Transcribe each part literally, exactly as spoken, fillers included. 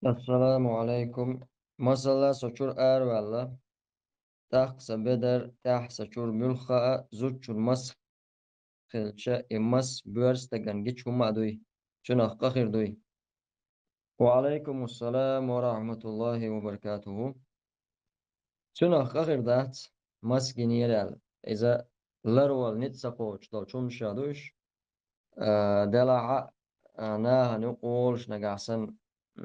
Ассаламу алейкум. Масала, со чура араваьлла, тӀаккха сан бедар тӀехь сан чура муьлхха а зудчун мас хилча, и мас боьрша стагана гича хӀума а дуй? Цунах къа хир дуй? Ва алейкум ассалам ва рахматуллахи ва баракатуху. Цунах къа хир дац, мас гинера аьлла. Иза ларвала ницкъ ца кхочуш долчу хӀуманаш ду уьш. А, делахь а, а, нахана юкъа волуш нагахь санна,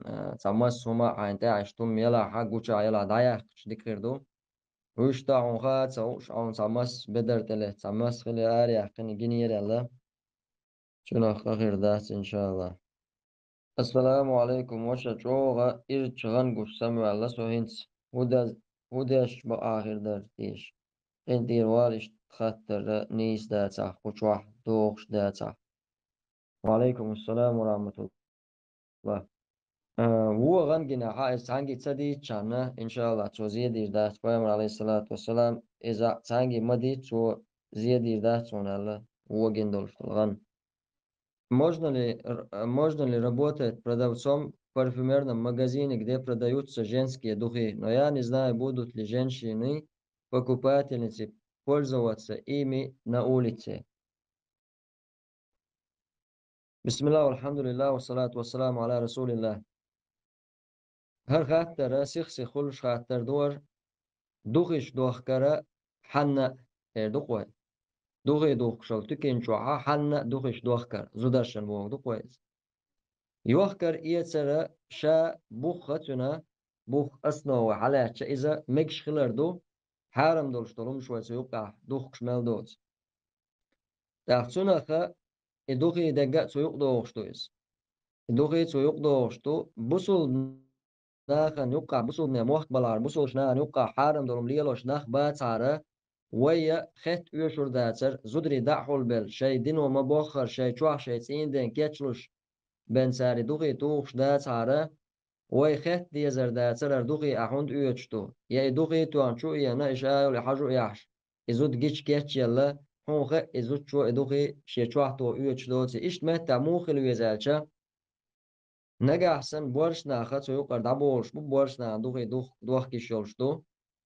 а, цхьа мас хӀума а хьайна тӀехь иштта хӀума елахь а, гучахь елахь а дӀаяьккхича дика хир ду. Вуьшта хьуна хаа а ца хууш, хьуна цхьа мас бедар тӀе летта, цхьа мас хила араяккхина гинера аьлла, цунах къа хир дац, иншаллахӀ. Ассаламу алейкум, ваша, чӀогӀа ирча гӀан гуш самаваьлла со хӀинца. ХӀу даз-, хӀу деш бакъахьа хир дара теша? КъинтӀера вала, иштта хаттар нийса дацахь, кху чохь дохуш дацахь. Ва алейкум ассалам ва рахматуллах. А, вон гӀан гинехь а, иза цхьаьнгге ца дийцчхьана, иншаллахӀ, цо зен дийр дац, пайхамар, алейхиссалату вассалам, иза цхьаьнгге ма дийца, цо зен дийр дац хьуна аьлла, вон гина долуш долу гӀан. Можно ли, р-, можно ли работать продавцом в парфюмерном магазине, где продаются женские духи? Но я не знаю, будут ли женщины покупательницы пользоваться ими на улице. Бисмиллах, валхамдулиллах, вассалату вассаламу ала расулиллах. ХӀара хаттар сих-сиха хуьлуш хаттар ду хӀара, духиш дохкар хьанна а, эр ду-кх вай. Духи духкуш йолу туькин чохь хьанна а духиш дохкар, зударшна бохург ду-кх вай иза. Йохкар-эцар ша бух а цуьнан, бух основа хьалаьцча, иза мегаш хилар ду, хьарам долуш долу хӀумаш вай цу юккъехь духкуш мел доцу. ТӀаккха цунах и духи дегга а цу юкъа дохуш ду иза. И духи цу юкъа дохуш ду, бусулба нахана юккъахь, бусулбане мохк балахьара, бусулбачу нахана юккъахь хьарам долу хӀума лелош нах бацахьара, вай я хетта оьшур дацара, зударий дӀа а хьулбелла, шайн дино ма-боххара, шайн чохь, шайн цӀийнан ден кечлуш бен цара и духи тухуш дацахьара, вай хетта дезар дацара, хӀара духи ахь хӀунда оьцуш ду? Я и духи тоьхна чу а еана, и ша йолу и хьажа а яхьаш, и зуда гича кечъелла, хьуна хаьа, и зудчо и духи шен чохь тоха оьцуш доций. Иштта меттехь муха хила веза аьлча, нагахь санна боьрша нах цу юкъара дӀаболуш бу, боьрша нахана духи дух-, дохка йиш йолуш ду,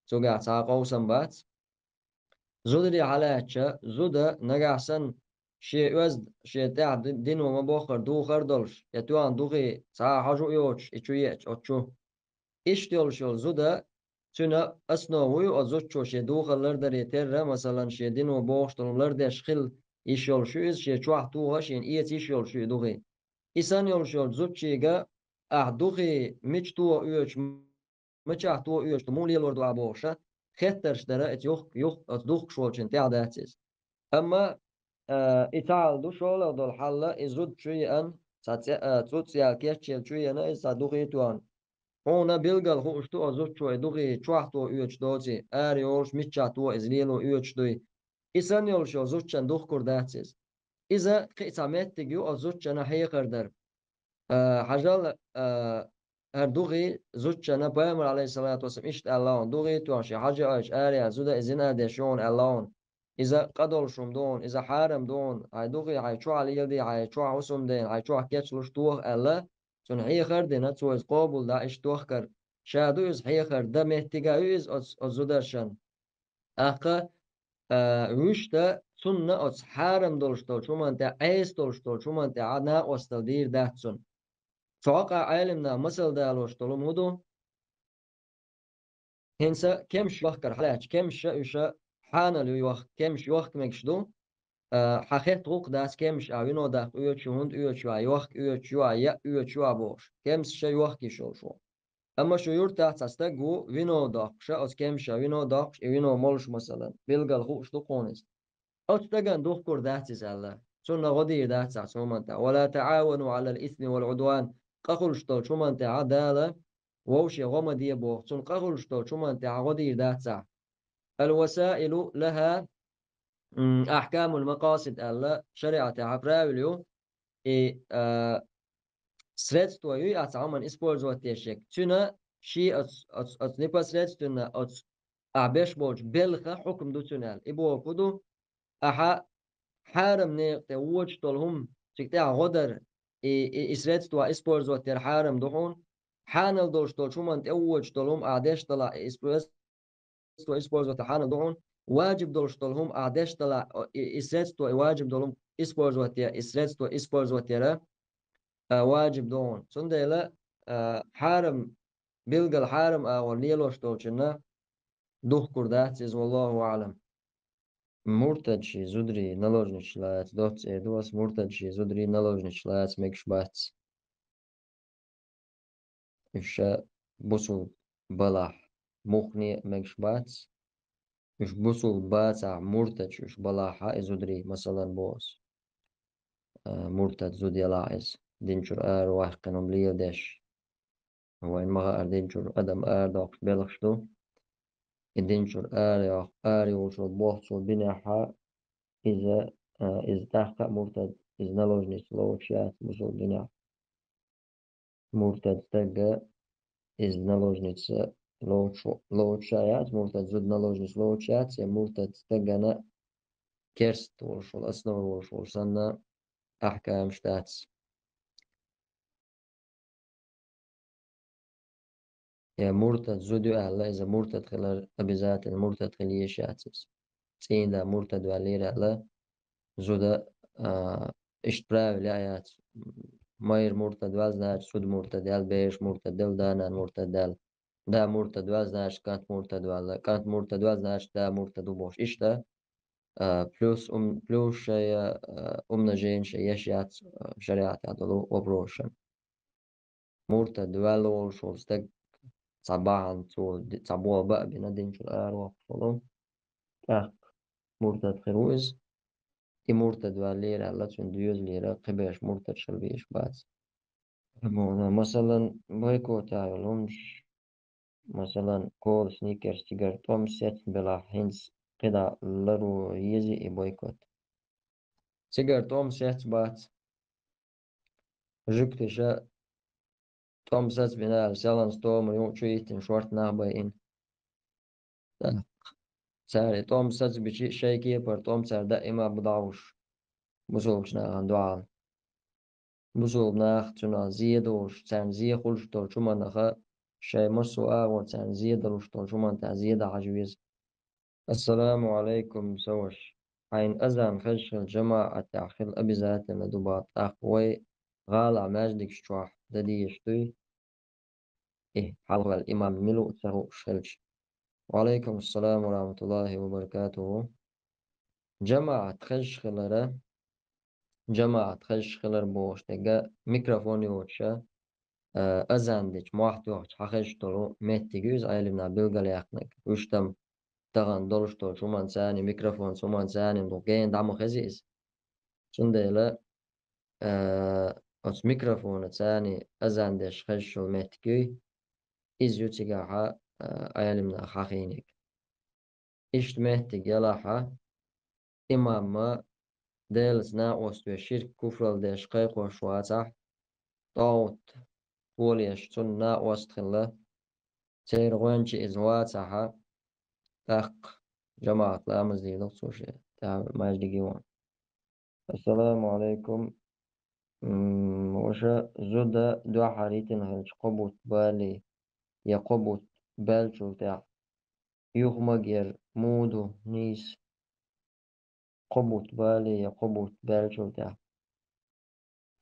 цуьнгахь цхьа а къовсам бац. Зударий хьалаьцча, зуда нагахь санна шен оьзда, шен тӀехь ди-, дино ма-боххара духар а долуш, я тоьхна духи цхьа а хьожа а йоцуш, и чу еача оцу чу. Иштта йолуш йолу зуда, цуьнан основа вуй оцу зудчо шен духар лардаре терра, масалан, шен дино бохуш долу лардеш хила йиш йолуш ю иза, шен чохь тоха а шена эца йиш йолуш ю и духи. И санна йолуш йолчу зудчийга ахь духи мича тоха оьцуш, мичахь тоха оьцуш ду, муха лелор ду ахь бохуша, хеттарш дара, эца юхк-, юхк-, оцу духкуш волчун тӀехь дац иза. Амма, а, и ца хьал ду, шолгӀа долу хьалла, и зуда чу еана, цхьа цӀе-, а, цӀуцӀ яьлла кечъелла чу еана, иза цхьа духи тоьхна. Хьуна билггал хууш ду, оцу зудчо и духи чохь тоха оьцуш доций, ара йолуш, миччахь тоха иза лело оьцуш дуй. И санна йолуш йолу зудчун духкур дац иза. Иза кхин а цхьа меттиг ю оцу зудчунна хьехар дар. А, хьажал, а, хӀара духи зудчунна пайхамар, алейхиссалату вассалам, иштта аьлла хьуна, духи тоьхна шен хьажа а йойтуш, ара яьлла зуда иза зина а деш ю хьуна аьлла хьуна. Иза къа долуш хӀума ду хьуна, иза хьарам ду хьуна, хьайн духи хьайн чохь леладе, хьайн чохь хӀусам дайна, хьайн чохь кечлуш тоха аьлла, цунна хьехар а дина, цо иза къобалдахь, иштта дохкар. Ша ду иза хьехар дан меттиг а ю иза оцу, оцу зударшна. ТӀаккха, а, вуьшта цунна оцу хьарам долуш долчу хӀуманна тӀехь, Ӏеса долуш долчу хӀуманна тӀехь накъосталла дийр дац цунна. Цу хьокъехь Ӏелимнаха масал далош долу хӀума хӀун ду? ХӀинца кемсаш йохкар хьалаьцча, кемсаш а уьш а хьанал ю йохка, кемсаш йохка мегаш ду, а, хьан хетта гӀуллакх дац кемсаш а вино даккха оьцуш ю, хӀунда оьцуш ю, а йохка оьцуш ю, а яа оьцуш ю а бохуш. Кемсаш а йохка йиш йолуш ву. Амма шу юртахь цхьа стаг ву вино доккхуш, оцу кемсаша вино доккхуш, и вино молуш, масалан, билггал хууш ду кхунна иза. Оцу стагана духкур дац иза аьлла. Цунна гӀо дийр дац ахь цу хӀуманна тӀехь. «Ва ла таӀавану Ӏалал исми вал Ӏудван». Къа хуьлуш долчу хӀуманна тӀехь Дала вовше гӀо ма де боху. Цунна къа хуьлуш долчу хӀуманна тӀехь гӀо дийр дац ахь. «Ал-васаилу лаха, м, ахькамул макъасид», аьлла, шариӀатехь правила ю. И, а, средство юй ахь цхьа хӀуманна использовать деш ерг. Цуьнан шен оцу, оцу, оцу непосредственно оцу ахь беш болчу белхан хьукам ду цуьнан аьлла. И бохург хӀун ду? Ахьа хьарам некъа тӀе вочуш долу хӀума цига тӀехь гӀо дар, и, и, и средство использовать яр хьарам ду хьуна. хьанал долуш долчу хӀуманна тӀе вуочуш долу хӀума ахь деш далахь, и средство использовать хьанал ду хьуна, ваджиб долуш долу хӀума ахь деш далахь, и, и средство, и ваджиб долу хӀума использовать я, и средство использовать яра, а, ваджиб ду хьуна. Цундела, а, хьарам, билггал хьарам агӀор лелош долчунна духкур дац иза, валлаху аӀлам. Муртадши зударий наложницаш лаца, доцца эр ду ас, муртадши зударий наложницаш лаца мегаш бац. Уьш ша бусулба балахь, муххале а мегаш бац. Уьш бусулба бацахь, муртадаш уьш балахь, и зударий, масалан, боху ас. А, муртад зуда ялахь иза, дин чуьра ара ваьккхина хӀума леладеш. Вайн ма хаара, дин чуьра адам арадоккхуш белхаш ду. И дин чуьра ара йоккху, ара йолуш болу бохцо бинехь, иза, а, иза тӀаккха а муртад, иза наложница лоцуш яц бусулба динехь. Муртад стага иза наложница лоцуш, лоцуш а яц, муртад зуда наложница лоцуш яц, я муртад стагана керст волуш волу, основа волуш волу санна, ахкамаш дац. Я муртад зуда ю аьлла, иза муртад хилар обязательно, муртад хила езаш яц иза. ЦӀийнда муртад ваьллера аьлла, зуда, а, иштта правила а яц. Майра муртад ваьлла, значит, зуда муртад яьлла, бераш муртад делла, да-нана муртад даьлла. Да муртад ваьлла, значит, кӀант муртад ваьлла. КӀант муртад ваьлла, значит, да муртад ву бохуш. Иштта, а, плюс ум-, плюс шайн, а, умножение шайн еш яц, а, шариатехь долу вопросашна. Муртад ваьлла волуш волу стаг цхьа бахьана цо ди-, цхьа болх бан а бина, дин чуьра аравоккхуш волу. ТӀаккха муртад хир ву иза. И муртад ваьллера аьлла, цуьнан доьзалера кхиберш муртадаш хила безаш бац. Масалан, бойкотехь йолу хӀуманаш, масалан, кола, сникерс, цигара тӀом сецна белахь, хӀинца кхидӀа ларъян еза и бойкот. Цигара тӀом сецна бац. Жуьгташа тӀом сацбина аьлла, селхана стоман юкъа чу йиттина шорта нах байина. ТӀаккха цара и тӀом сацбича, шайн кепара тӀом цара даима бу дӀалуш бусулбачу нахана дуьхьал. Бусулба нах цунах зе долуш, царна зе хуьлуш долчу хӀуманах шайн массо а агӀор царна зе далуш долчу хӀуманна тӀехь зе дан хьажа веза. Ассаламу Ӏалайкум, сан ваша. Хьайна азан хезаш хилча, жамаӀатехь хила обязательно ду боху, тӀаккха вай гӀалахь маьждигаш чохь дан дезаш дуй? И хьалхаваьлла имам мила ву ца хууш хилча. Ва Ӏалайкум ассалам ва рахматуллахи ва баракатуху. ЖамаӀат хезаш хилара, жамаӀат хезаш хилар бохуш дерг микрофон йоцуша, а, азан дечу мохь тоьхча хьан хезаш долу меттиг ю иза, Ӏелимна билгалъяьккхинарг. Уьш там тахана долуш долчу хӀуманца а, микрофонца, хӀуманца а дукха гена дӀа ма хези иза. Цундела, а, оцу микрофонаца а азан деш хезаш йолу меттиг юй, иза ю цигахь, а, Ӏелимнаха хьахийниг. Иштта меттиг ялахьа, имамма Делаца накъост веш, ширк, куфралла деш кхайкхош вацахь, тӀагӀут полеш цунна накъост хилла, церан гӀоьнча иза вацахьа, тӀаккха жамаӀат ламаз дийла цо шен, тӀаьхьа маьждиге ван. Ассаламу Ӏалайкум. М, ваша, зуда дуьххьара йитина хилча кхо бутт бале, я кхо бутт баьллачул тӀаьхьа юха магер муха ду нийса? Кхо бутт бале, я кхо бутт баьллачул тӀаьхьа.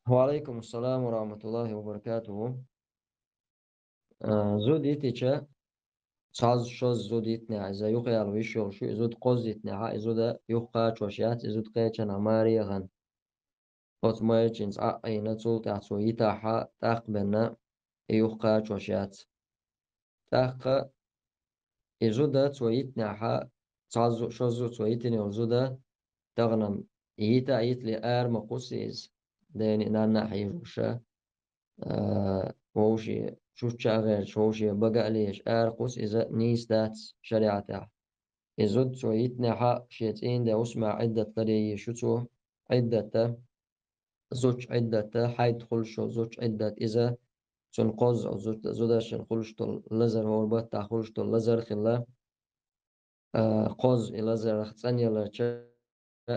Ва Ӏалайкум ассалам ва рахматуллахи ва баракатуху. А, зуда йитича, цхьазза-шозза зуда йитинехь, иза юхаяла йиш йолуш ю, и зуда кхозза йитинехьа, и зуда юхакхачош яц, и зуда кхечанхьа маре а ханна. Оцу майрачуьнца Ӏа а Ӏийна, цул тӀаьхьа цо йитахьа, тӀаккха бенна, и юхакхачош яц. ТӀаккха и зуда цо йитинехьа, цхьазза-шозза цо йитина йолу зуда, тахана-м йита а йитале ара ма кхуссу иза, дена а, нанна а хьийжоша, а, вовшийн чучча а гӀерташ, вовшийн бага а лезаш, ара кхуссу иза, нийса дац шариӀатехь. И зуда цо йитинехьа, шен цӀийнан де хӀусамехь Ӏиддат ларъян езаш ю цо, Ӏиддата, зудчун Ӏиддата, хьайд хуьлуш йолу зудчун Ӏиддат иза, цунна кхозза зуда-, зудашна хуьлуш долу лазар, хӀора баттахь хуьлуш долу лазар а хилла, а, кхозза и лазарах цӀанъяларча,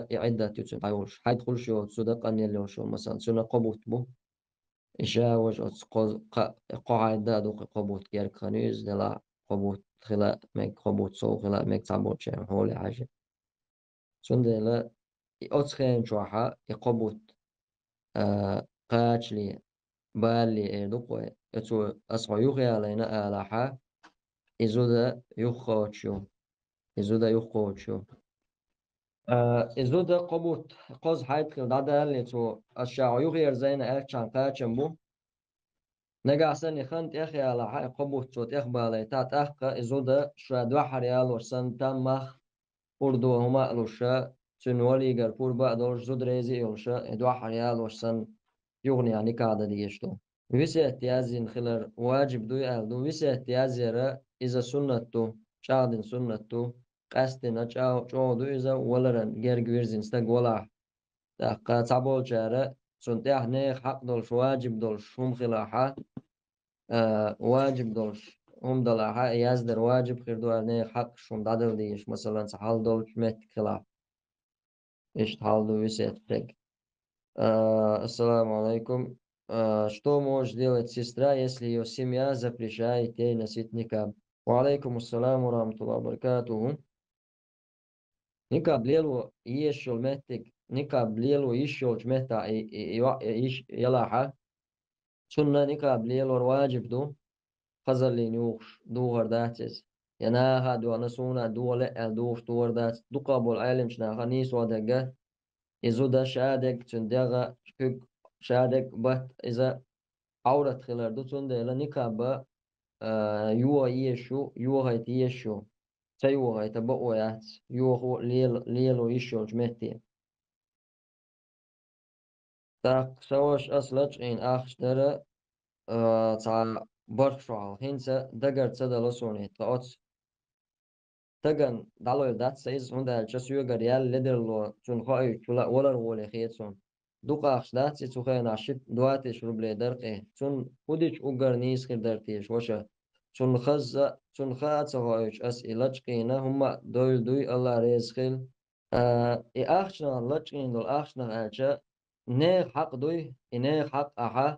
и Ӏиддат ю цуьнан дӀайолуш. Хьайд хуьлуш йоцу зуда къанъелла йолуш йолу, масалан, цуьнан кхо бутт бу. И ша важа оцу кхо-, кхо-, кхо хьайда а ду-кх кхо бутт герга хан ю иза делахь, кхо бутт хила а мега, кхо бутт сов хила а мега цхьаболчеран хьоле хьаьжа. Цундела и оцу хенан чохьа и кхо бутт, а, кхачале, балале эр ду-кх вай. Оцо ас хьо юхаялийна алахьа, и зуда юхакхочуш ю. И зуда юхакхочуш ю. А, и зуда кхо бутт кхоза хьайда хила дӀадалале цо, ас ша хьо юхаерзийна аьлчахьана кхачам бу. Нагахь санна и хан тӀехъялахьа, и кхо бутт цо тӀехбалийтахь, тӀаккха и зуда ша дуьххьара ялош санна, там мах, урдо хӀума а луша, цуьнан валигара пурба а долуш, зуда реза а йолуша, и дуьххьара ялош санна, юханехьа никахь дан дезаш ду. Весет язйина хилар важиб дуй аьлла ду. Весет язъяра иза суннат ду, чӀагӀдина суннат ду, къаьсттина чӀа-, чӀогӀа ду иза, валаран герга вирзина стаг валахь. ТӀаккха цхьаболчара цунна тӀехь нехан хьакъ долуш, важиб долуш хӀума хилахьа, а, важиб долуш хӀума далахьа, яздар важиб хир ду аьлла, нехан хьакъаш хӀума дӀадала дезаш, масалан, цхьа хьал долчу меттиг хилахь. Иштта хьал ду весет стаг. А, ассаламу алайкум. А, что может сделать сестра, если её семья запрещает ей носить никаб? Ва алайкум ассалам ва рахматуллахи ва баракатуху. Никаб лело езаш йолу меттиг, никаб лело йиш йолчу меттахь и, и, и, и йиш ялахьа, цунна никаб лелор важиб ду, хазаллина юхуш духар дац иза. Я наха а дохна, суна а дохале а аьлла духуш духар дац. Дукхахболу Ӏеламчу наха нийсо дерг, и зуда шадерг, цуьнан дегӀ, куьг шадерг, батт иза Ӏаврат хилар ду, цундела никаб а, а, йоха езаш ю, йохайта езаш ю. Ца йохайта бакъо яц, йохо а лела-, лело йиш йолчу метте. ТӀаккха сан ваша, ас лачкъийна ахча дара, а, цхьа барх шо хьалха, хӀинца дагара ца дало суна и тхан оцу стагана дӀалойла дац сан иза, хӀунда аьлча соьгара яьлла ледарло цунна хоуьйтуш вала-, валар гӀоле хета суна. Дукха ахча дац и, цу хенахь ши-два тысяча рублей дара-кх и. Цунна хӀун дича уггар нийса хир дара теша, ваша? Цунна хаза, цунна хаа ца хоуьйтуш ас и лачкъийна, хӀумма а дойла дуй, АллахӀ реза хила. А, и ахчанах лачкъийна долу ахчанах аьлча, нехан хьакъ дуй, и нехан хьакъ ахьа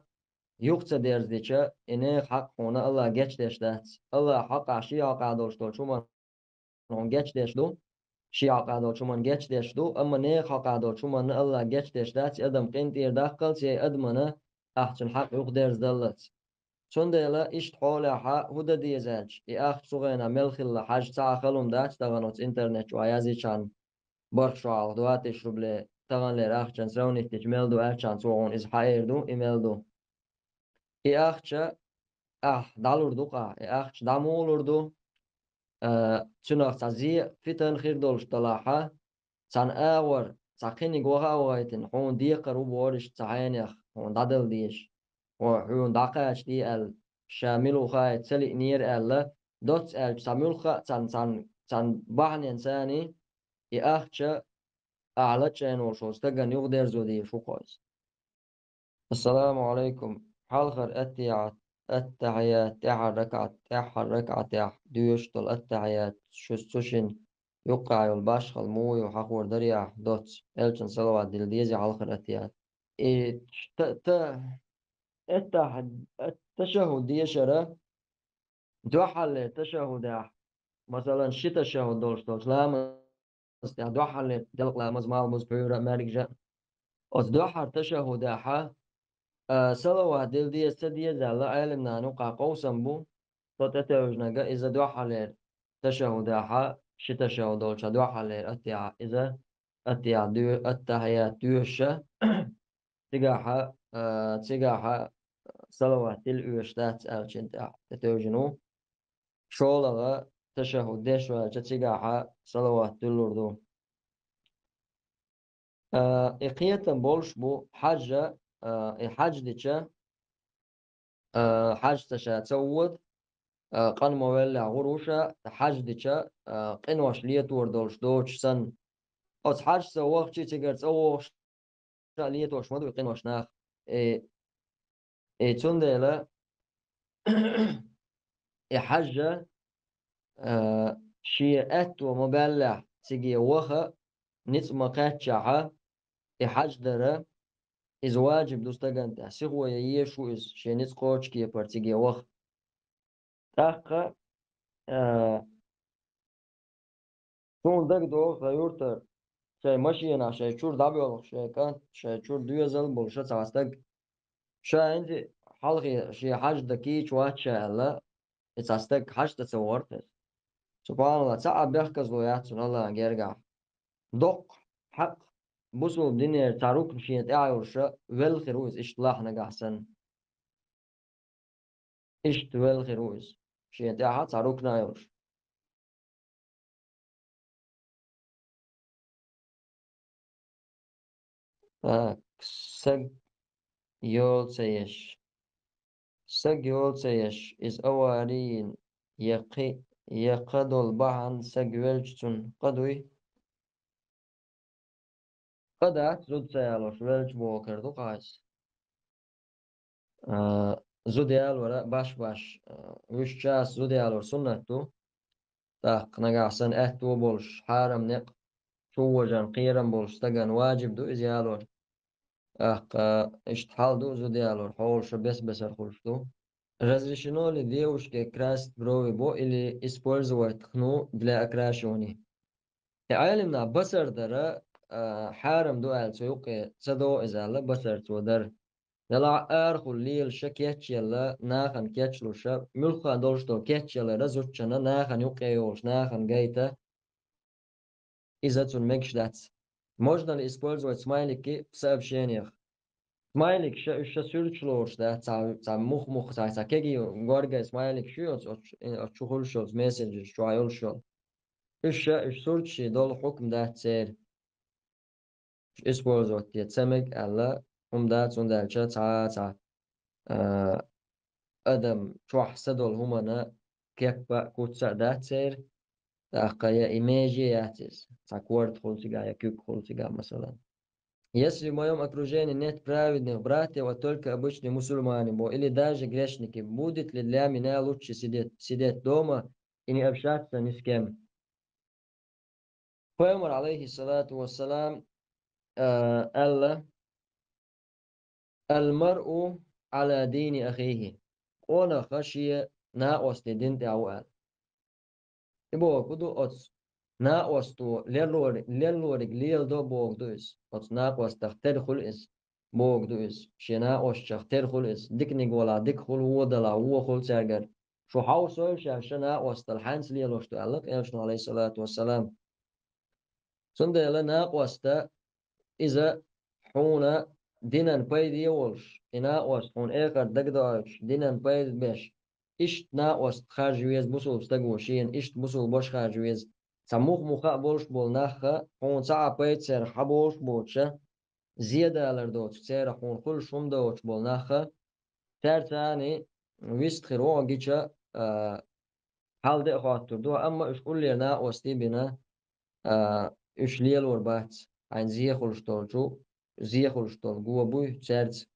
юха ца дерзадича, и нехан хьакъ хьуна АллахӀа гечдеш дац. АллахӀа хьакъахь шен хьокъехь долуш долчу хӀуманна хьуна гечдеш ду, шен хьокъехь долчу хӀуманна гечдеш ду, амма нехан хьокъехь долчу хӀуманна АллахӀа гечдеш дац, и адам къинтӀера даккхалц, я и адамана ахь цуьнан хьакъ юха дерзадаллалц. Цундела иштта хьолехьа хӀун дан деза аьлча, и ахча цу хенахь мел хилла хьажа ца Ӏа хала хӀума дац, тахана оцу интернет чохь язйичхьана барх шо хьалха два тысяча рублей, таханлера ахчанца сравнить дича мел ду аьлчхьана цо хьуна иза хьаэр ду, и мел ду. И ахча ахь дӀалур ду-кх ахь, и ахча дӀа муха лур ду? А, цуьнах цхьа зе а, фитан хир долуш далахьа, цхьана агӀор, цхьа кхиниг ваха а вахийтина, хьуна декхар ву бохург иштта цхьа хьенех хьуна дӀадала дезаш, хьо-, хьуна дӀакхачаде аьлла, ша мила ву хаийта ца лиънера аьлла, доцца аьлча, цхьа муьлхха а цхьана, цхьана, цхьана бахьаненца и ахча ахь лачкъийна волуш волчу стагана юхадерзо дезаш ву-кх иза. Ассаламу алайкум. Хьалхара аттахьият, аттахьият, тӀаьхьара ракаӀат, тӀаьхьара ракаӀатехь доьшуш долу аттахьият, шу цу шина юккъехь йолу башхалла муха ю, хьахор дарий ахь, доцца, элчанна салават дилла дезий хьалхара аттахьият? И та-, та-, аттахь-, ат-, ташаххуд дешара, дуьххьарлера ташаххудехь, масалан, ши ташаххуд долуш долчу ламаз тӀехь дуьххьарлера делкъа ламаз, малхбуза, пхьуьйра, маьркӀажа. Оцу дуьххьара ташаххудехьа, а, салават дилла деза, ца деза аьлла, Ӏелимнана юккъехь къовсам бу, со тӀетевжинарг иза дуьххьарлера ташаххудехьа, ши ташаххуд долчохь дуьххьарлера аттахьият, иза аттахьият доь-, аттахьият доьшуша, цигахьа, а, цигахьа салават дилла оьшуш дац аьллачун тӀехь тӀетевжина ву. ШолгӀа ташаххуд деш ваьлча, цигахьа салават дуьллур ду. А, и кхетам болуш бу хьаьжа, а, и хьаьж дича, а, хьаьжца ша ца вода, а, къан ма веллехь гӀур ву ша, хьаьж дича, а, къинош летор долуш доцуш санна. Оцу хьаьжца вахча, цигара цӀа вогӀуш ша летош ма ду и къинош нах. Э, э, цундела и хьаьжа, э, шен аьтто ма баьллехь, циге ваха, ницкъ ма кхаьччахьа, и хьаьж дара, иза ваджиб ду стагана тӀехь, сихо я езаш ву иза, шен ницкъ кхочу кепара цига ваха. ТӀаккха, а, суна дагадогӀу, сан юьртара шайн машенахь, шайн чуьра дӀабоьлхуш, шайн кӀант, шайн чуьра доьзал болуш цхьа стаг. Ша хӀинца хьалхе шен хьаж дан кийча вац ша аьлла, и цхьа стаг хьаж дан ца вахара иза. СубхьаналлахӀ, цхьа а бехказло яц цунна АллахӀан гергахь. Доккха хьакъ, бусулба динера цхьа рукн шен тӀехь йолуш велла хир ву иза, иштта лахь нагахь санна. Иштта велла хир ву иза, шен тӀехь цхьа рукна йолуш. Так, саг йола ца еш. Саг йола ца еш, иза аварийна я кхин, я кхин долу бахьана саг велча цунна къа дуй? Къа дац, зуда ца ялош велча боху хир ду-кх иза. А, зуда ялор баш-баш, а, вуьш час зуда ялор суннат ду. ТӀаккха нагахь санна аьтто болуш, хьарам некъ чу вожан кхерам болуш стагана ваджиб ду иза ялор. ТӀаккха иштта хьал ду зуда ялор, хьолаша бес-бесар хуьлуш ду. Разрешено ли девушке красить брови бо или использовать хну для окрашивания? И Ӏелимна басар дара, а, хьарам ду аьлла, цу юккъе ца догӀу иза аьлла, басар цо дара. Делахь арахула лелаша кечъелла, нахана кечлуша, муьлхха долуш долу кечъялара зудчана нахана юккъе йолуш, нахана гайта, иза цунна мегаш дац. Можно ли использовать смайлики в сообщениях? Смайликаш уьш ша суьрташ лоруш дац, цхьа, цхьа мух-мух, цхьа, цхьа кегий горгай смайликаш ю оцу, оцу, оцу чу хуьлуш йолчу мессенджераш чохь йолуш йолу. Уьш ша, уьш сурташ долу хьукм дац церан. Использовать де ца мега аьлла, хӀума дац, хӀунда аьлча цхьа, цхьа, а, адам чохь са долу хӀуманна кеппа а, куц а дац церан, тӀаккха я и меже яц иза, цхьа корта хуьлу цигахь я куьг хуьлу цигахь, масалан. Если в моём окружении нет праведных братьев, а только обычные мусульмане, бо, или даже грешники, будет ли для меня лучше сидеть, сидеть дома и не общаться ни с кем? Пайхамар, алейхиссалату вассалам, а, аьлла: «Ал-маръу ала дини ахихи». Къонах шен накъостий дин тӀехь ву аьлла. И бохург ду оцу накъосто леллори-, леллориг леладо бохург ду иза. Оцу накъостах тера хуьлу иза, бохург ду иза. Шен накъостех тера хуьлу иза. Диканиг валахь дика хуьлу, вон далахь вон хуьлу цаьргара. Шу хьовсойла ша, ша накъостал хьаьнца лелош ду аьлла Элчано, алейхиссалату вассалам. Цундела накъоста иза хьуна динан пайде а волуш, и накъост хьуна эхарт дагадоуьйтуш, динан пайда беш, иштта накъост харжа веза бусулба стаго шена, иштта бусулба баш харжа веза. Цхьа мух-муха а болуш болу нахха, хьуна цхьа а пайда церан хьан болуш боцуша, зен далар доцуш церан хьуна хуьлуш хӀума доцуш болу нахха, цаьрца цхьаьна вист хир ву хьо гича, а, хьал де а хоттур ду, амма уьш уллера накъостий бина, а, уьш лелор бац, хьайна зен хуьлуш долчу, зен хуьлуш долу го буй цаьрца.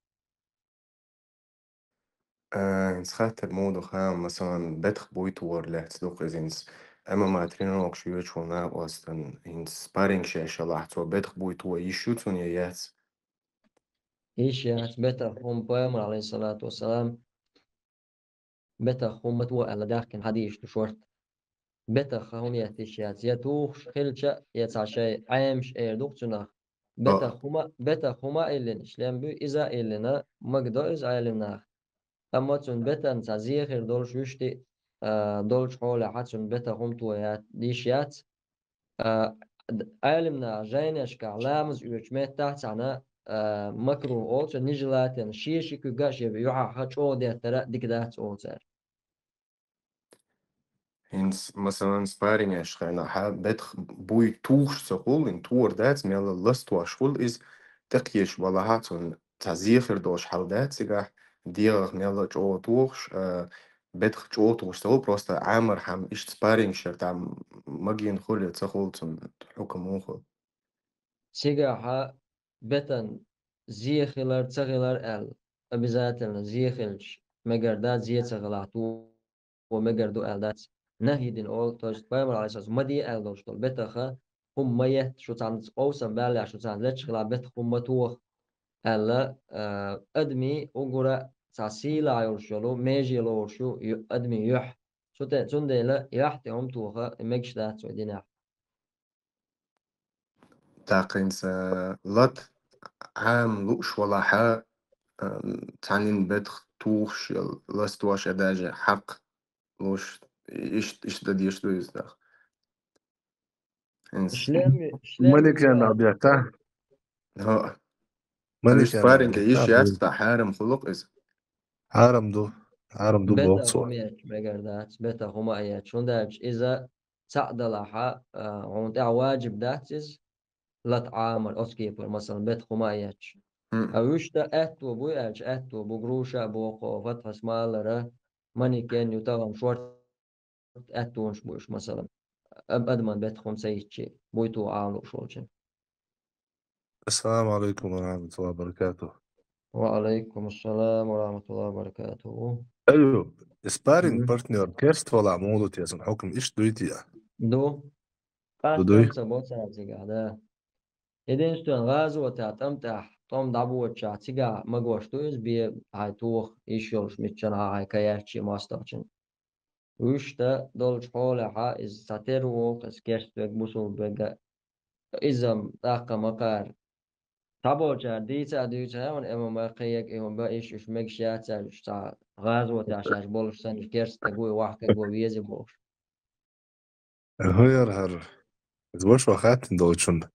А, хӀинца хаттар муха ду хаам, масалан, бетах буй тохар лаьцна ду-кх иза хӀинца. М М А тренировкаш йоьчу хьуна накъостан, хӀинца спарринг шаьш ялахь, цо бетах буй тоха йиш ю цунна я яц? Йиш яц, бетах хӀума Пайхамар, алейхиссалату вассалам, бетах хӀума тоха аьлла даьхкина хьадисаш ду шорта. Бетах хӀума етта йиш яц. Я тухуш хилча, я цхьа шайн Ӏемаш эр ду-кх цунах. Бетах хӀума, бетах хӀума а иллинаш лем буй, иза а иллина, магадо иза Ӏелимнаха. Амма цунна бетан цхьа зен хир долуш вуьшти, а, долчу хьолехь цунна бетах хӀума тоха йиш яц. А, д-, Ӏелимнаха жайнашкахь ламаз оьцучу меттахь цхьаьна, а, макрух олу цунна, нежелательно, шен ши куьг а шен юьхьахь чӀогӀа деттара а дика дац олу цара. ХӀинца, масалан, спаррингаш хенахь бетах буй тухуш ца хуьлу, хӀинца тохар дац, мелла ластош хуьлу иза, тӀекхеташ балахь цунна цхьа зен хир долуш хьал дац цигахь, дегӀах мелла чӀогӀа тухуш, а, бетах чӀогӀа тухуш ца хуьлу, просто Ӏамархьама иштта спаррингаш яр там магийна хуьлу я ца хуьлу цунна хьукам муха хуьлу. Цигахьа бетан зен хилар, ца хилар аьлла, обязательно зен хилча мегар дац, зен ца хилахь тоха мегар ду аьлла дац. Нахьи дина олу, то есть Пайхамар, алейхиссалам, ма де аьлла долуш долу бетаха хӀума ма етта, шу цхьаьнца къовсам баьллехь, шу цхьаьнца лечча хилахь бетах хӀума ма тоха. аьлла, а, адамий угара цхьа сийлахь йолуш йолу меже лоруш ю, ю-, адамийн юьхь. Цу те-, цундела юьхь тӀе хӀума тоха мегаш дац вай динехь. ТӀаккха хӀинца лата Ӏама лууш валахьа, а, цхьаннан бетах тухуш я, ластош я даже хьакха лууш, иш-, иштта дан дезаш ду иза нах. ХӀинца Шлем, шлем Маликана ца- бетта? ХӀаъ. Маликана Спарринге бетта, йиш яц, бу- тӀаккха хьарам хуьлу-кх иза. Хьарам ду. Хьарам ду боху Бетах цо. хӀума ечча мегар дац, бетах хӀума а ечча. ХӀунда аьлча иза цхьаъ далахьа, а, хьуна тӀехь ваджиб дац иза, лата Ӏамар, оцу кепара, масалан, бетах хӀума а ечча. ХӀм. А вуьшта аьтто буй аьлча, аьтто бу, груша а боху, фатхьас малара, маникен ю тахана шорт аьттонаш бу уьш, масалан, ад-, адаман бетах хӀума ца йиччи, буй туху Ӏама лууш волчун. Ассаламу алейкум ва рахматуллахи ва баракатух. Ва алейкум ассалам ва рахматуллахи ва баракатух. Айо, спарринг Мгм. партнер керст вала муха ду те, сан хьукам иштта дуй те? Ду. Ду дуй? Къастам ца бо цара цигахь, да. Единственно, гӀазотехь тӀамтӀехь, тӀом дӀабоцучехь, цигахь магош ду иза бе хьайн тоха, йиш йолуш, миччанхьа хьайн каьрччи мостагӀчун. Вуьшта долчу хьолехьа иза цхьа тера ву, иза керст вега, бусулба вега, иза-м тӀаккха ма-кхара. Цхьаболчара дийца а дуьйцу хьаьвна, эмма ма кхайега, и хӀума ба, иш уьш мегаш яц аьлла, уьш цхьа гӀазотехь шаьш болуш санна, уьш керст стаг ву, ваха стаг ву, веза бохуш. ХӀара, хӀара. Иза ваша хаьттина долчунна.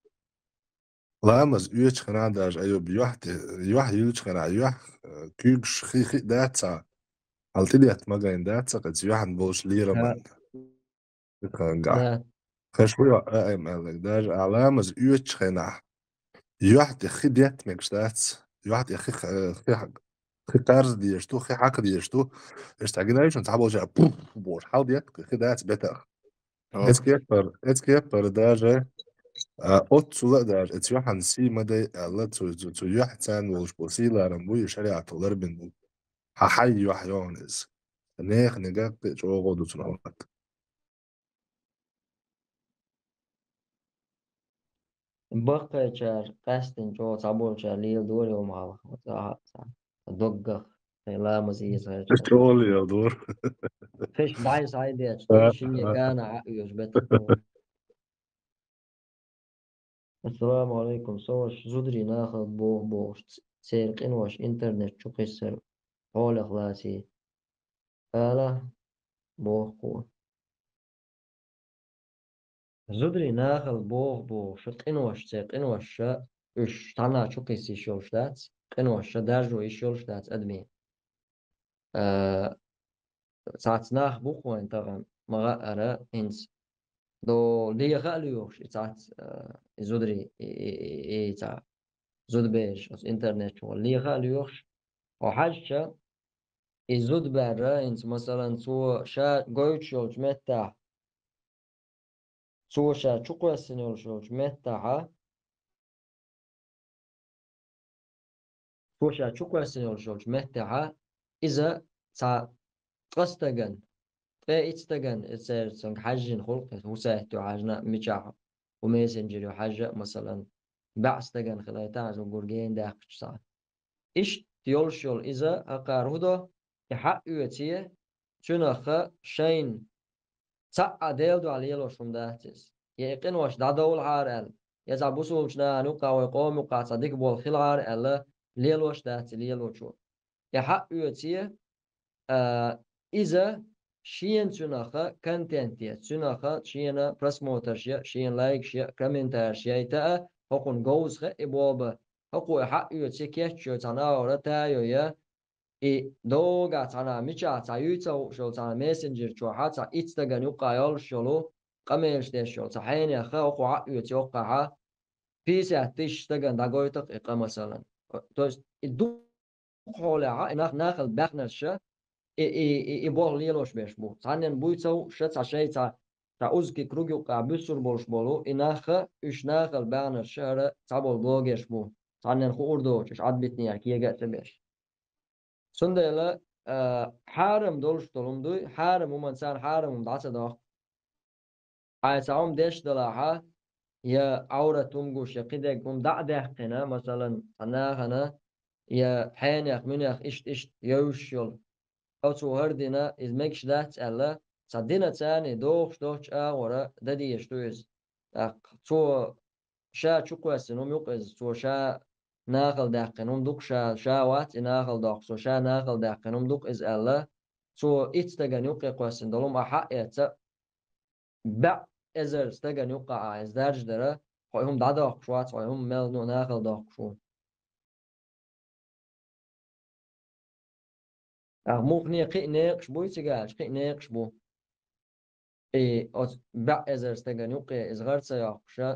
Ламаз оьцучу хенахь даже, Аюб, юьхь тӀе, юьхь юьллучу хенахь, юьхь, э, куьйгаш хи, хи дац цхьа. Хьал тӀедетта магийна дац цхьа, кхаьча юьхьан болуш лераман. Да. Хангахь. Да. Хаш ву а, а, эм, аьлларг. Даже а ламаз оьцучу хенахь, юьхь тӀе хи детта мегаш дац. Юьхь тӀе хи, э, хи хьа-, хи карз дезаш ду, хи хьакха дезаш ду. Иштта гина ю шуна цхьаболчара пуф бохуш, хьал детта хи дац бетах. О. Эцкеппар, эцкеппар даже, а, оццула а даже, эца юьхьан сий ма дай аьлла, цу, цу, цу юьхь царна волуш бу, сийларам бу, и шариатал ларбина бу. Хьан хьай юьхь йогӀун иза. Нехан гаккхи а чӀогӀа ду цунах ваккха. Баккхайчара къаьстина чӀогӀа цхьаболчара леладора йо ма хьалха, оцу ахьа цхьа доггах, тхайн ламаз еза хьаьрча. ЧӀогӀа леладора. Кхиш бӀай схьайдечу, А, шинне а. Гана хьаоьжу бетта. Ассаламу алейкум. Со ваша зударий нахала боху бохуш, ц-, церан къинош интернет чу кхиссар хьолах лаций. Ала боху кхо. Зударий нахала боху бохуш, къинош, церан къинош, уьш цхьанна чу кхиссиш йолуш дац, къинош даржо йиш йолуш дац адамийн. А, цхьацца нах бу-кх вайн тахана, ма хаъара, хӀинца до леха а лоьхуш, и цхьацца, а, и зударий, и, и, и, и цхьа зудабераш, оцу интернет чухула леха а лоьхуш, хьо хьаьжча, и зудабаьрра, хӀинца, масалан, цо ша гойтуш йолчу меттехь, цо ша чукхоьссина йолуш йолчу меттехьа, цо ша чукхоьссина йолуш йолчу меттехьа, иза цхьа ткъа стаган, ткъе итт стаган, церан цуьнга хьаьжжина хуьлу-кх, хӀусаьтту хьаьжна, мичахь, хӀу мессенджере хьаьжжа а, масалан, баьӀ стаган хилайта, иза гур гена даьккхича цхьа. Иштта йолуш йолу иза, хӀокхара хӀу до, и хьаъ оьций, цуьнах шайна цхьаъ а Делан дуьхьа лелош хӀума дац иза. Я и къинош дӀадовлахьара аьлла, я цхьа бусулбачу нахана юккъахь, вай къоман юккъахь цхьа дика болу хилахьара аьлла, лелош дац и лелочо. И хьаъ оьций, а, иза шена цуьнах контент я, цуьнах шена просмотрш я, шена лайкаш я, комментариш яйта а, хӀокхунна говза хаьа и болба, хӀокхо и хьаъ оьций, кечйой цхьа нахара тайо я, и догахь цхьана мичахь цхьа юй ца хууш йолу цхьана мессенджер чохьа цхьа итт стагана юккъахь йолуш йолу, къамелаш деш йолу цхьа хьенех хӀокхо хьаъ оьцу йоккхахьа, пятьдесят тысяч стагана дӀагойту-кх и къа, масалан. То есть и дукха хьолехьа и нах нахала баьхнарша и, и, и, и болх лелош берш бу. Цхьаннен буй ца хууш, цхьа шайца цхьа узкий круг юккъахь буьссур болуш болу и нах, уьш нахала баьхнарша хӀара цхьаболу блогерш бу. Цхьаннен хуур доцуш, уьш Ӏадбитинера кега а ца беш. Цундела, а, хьарам долуш долу хӀума дуй, хьарам хӀуманна царна хьарам хӀума дӀа ца доккху. Хьайн цхьа хӀума деш далахьа, я Ӏаврат хӀума гуш, я кхидерг хӀума дӀа а даьккхина, масалан, цхьа нахана, я хьенех, муьнех иштта-иштта йовзаш йолу. Оцо хӀара дина, иза мегаш дац аьлла, цхьа дина царний дохуш доцчу агӀора дан дезаш ду иза. ТӀаккха цо ша чу кхоьссина хӀума юкъа иза, цо ша нахала даьккхина хӀума ду-кх ша, ша вац и нахала доккхуш, цо ша нахала даьккхина хӀума ду-кх иза аьлла, цо итт стагана юккъе кхоьссина долу хӀума ахьа а эцна, бӀе эзар стагана юккъахь иза даржа дара, хьо и хӀума дӀадоккхуш вац, хьо и хӀума мел ну нахала доккхуш ву. Ахьа муххале кхин а некъаш буй цигаьлча, кхин а некъаш бу. И оцу бӀе эзар стагана юккъе иза гӀар ца йоккхуша,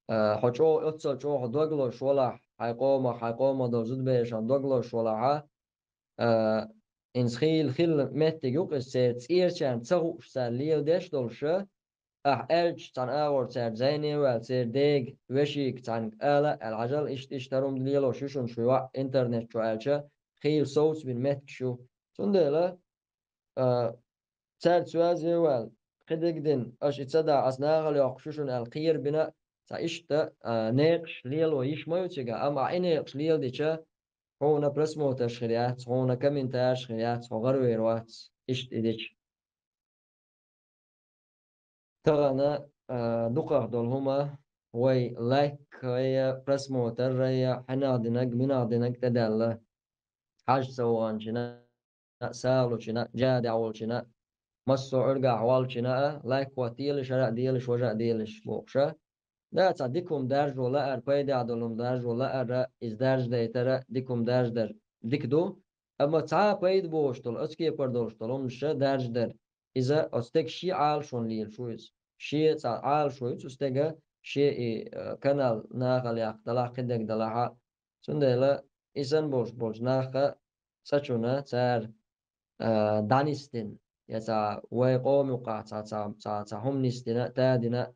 а, хьо чӀогӀа, оццал чӀогӀа дог лозуш валахь, хьайн къомах, хьайн къомах долу зудаберашах дог лозуш валахьа, а, хӀинца хийла хилла меттиг ю-кх иза, церан цӀерачарна ца хууш цара леладеш долуша, ахьа аьлча, цхьана агӀор цара зайне а ваьлла, церан дега, вешига цхьаьнга ала а аьлла, хьажал, иштта-иштта хӀара хӀума лелош ю шуна шун йоӀ интернет чу аьлча, хийла совцабина меттигаш ю. Цундела, а, цаьрца йоьзна а ваьлла, кхидерг дина, аша и ца дахь, ас нахала йоккхуш ю шуна аьлла кхерабина а, цхьа иштта, а, некъаш лело йиш ма ю цигахь, амма ахьа и некъаш леладича, хьуна просмотраш хир яц, хьуна комментареш хир яц, хьо гӀаравер вац, иштта и дича. Тахана, а, дукхах долу хӀума, вай лайкхайа, просмотрайа, хьенех динарг, муьнех динарг тӀедаьлла. Хьажа ца ваханчина, сагӀа лучина, жадехь волчина, массо а Ӏуьргахь волчина а, лайк хӀоттаелаш, хӀара а делаш, важа а делаш бохуша. Да, цхьа дика хӀума даржо лаара, пайдехь долу хӀума даржо лаара, иза даржадайтара дика хӀума даржадар дика ду. Амма цхьа а пайда бохуш долу, оцу кепара долуш долу хӀуманаш даржадар, иза оцу стеган шен Ӏалашонна лелаш ву иза. Шен цхьа Ӏалашо ю цу стеган, шен и, а, канал нахала яккха далахь, кхидерг далахьа. Цундела и санна болуш болчу наха цӀа чунна цара, а, дӀанисдина, я цхьа вай къоман юкъахь цхьа, цхьа, цхьа, цхьа хӀума нисдина, тадина,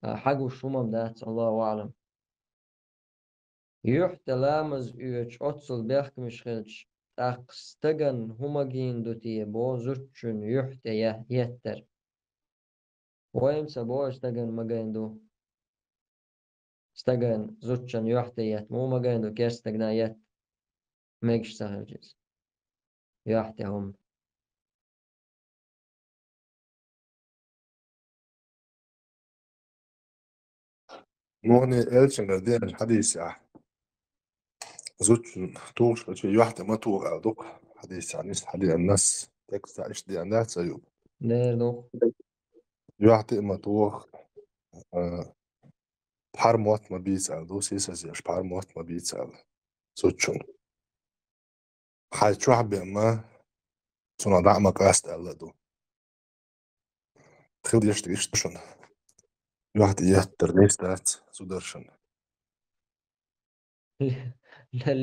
а, хьагуш хӀума-м дац, Аллаху аӀлам. Юьхь тӀе ламаз оьцуш оццул бехкамаш хилча, тӀаккха стагана хӀун магийна ду те бо зудчун юьхь тӀе е-, еттар? Вайна ца бо, стагана магийна ду. Стагана зудчун юьхь тӀе етта муха магийна ду, керста стагана етта мегаш ца хилча иза. Юьхь тӀе хӀума. Муххале элчангара деана хьадисехь. Зудчун тухуш хилча юьхь тӀе ма тоха аьлла ду-кх. Хьадисехь нисса хьадеана, нас, текстехь иштта деана дац, Аюб? Дера ду-кх. Юьхь тӀе а ма тоха, а, пхьар мотт ма бийца аьлла ду, сийсаз еш пхьар мотт ма бийца аьлла. Зудчун. Хьайн чохь бен ма, цунах дӀа а ма къаста аьлла а ду. Хила дезаш дерг иштта ду шуна. Юьхь тӀе еттар нийса дац зударшна.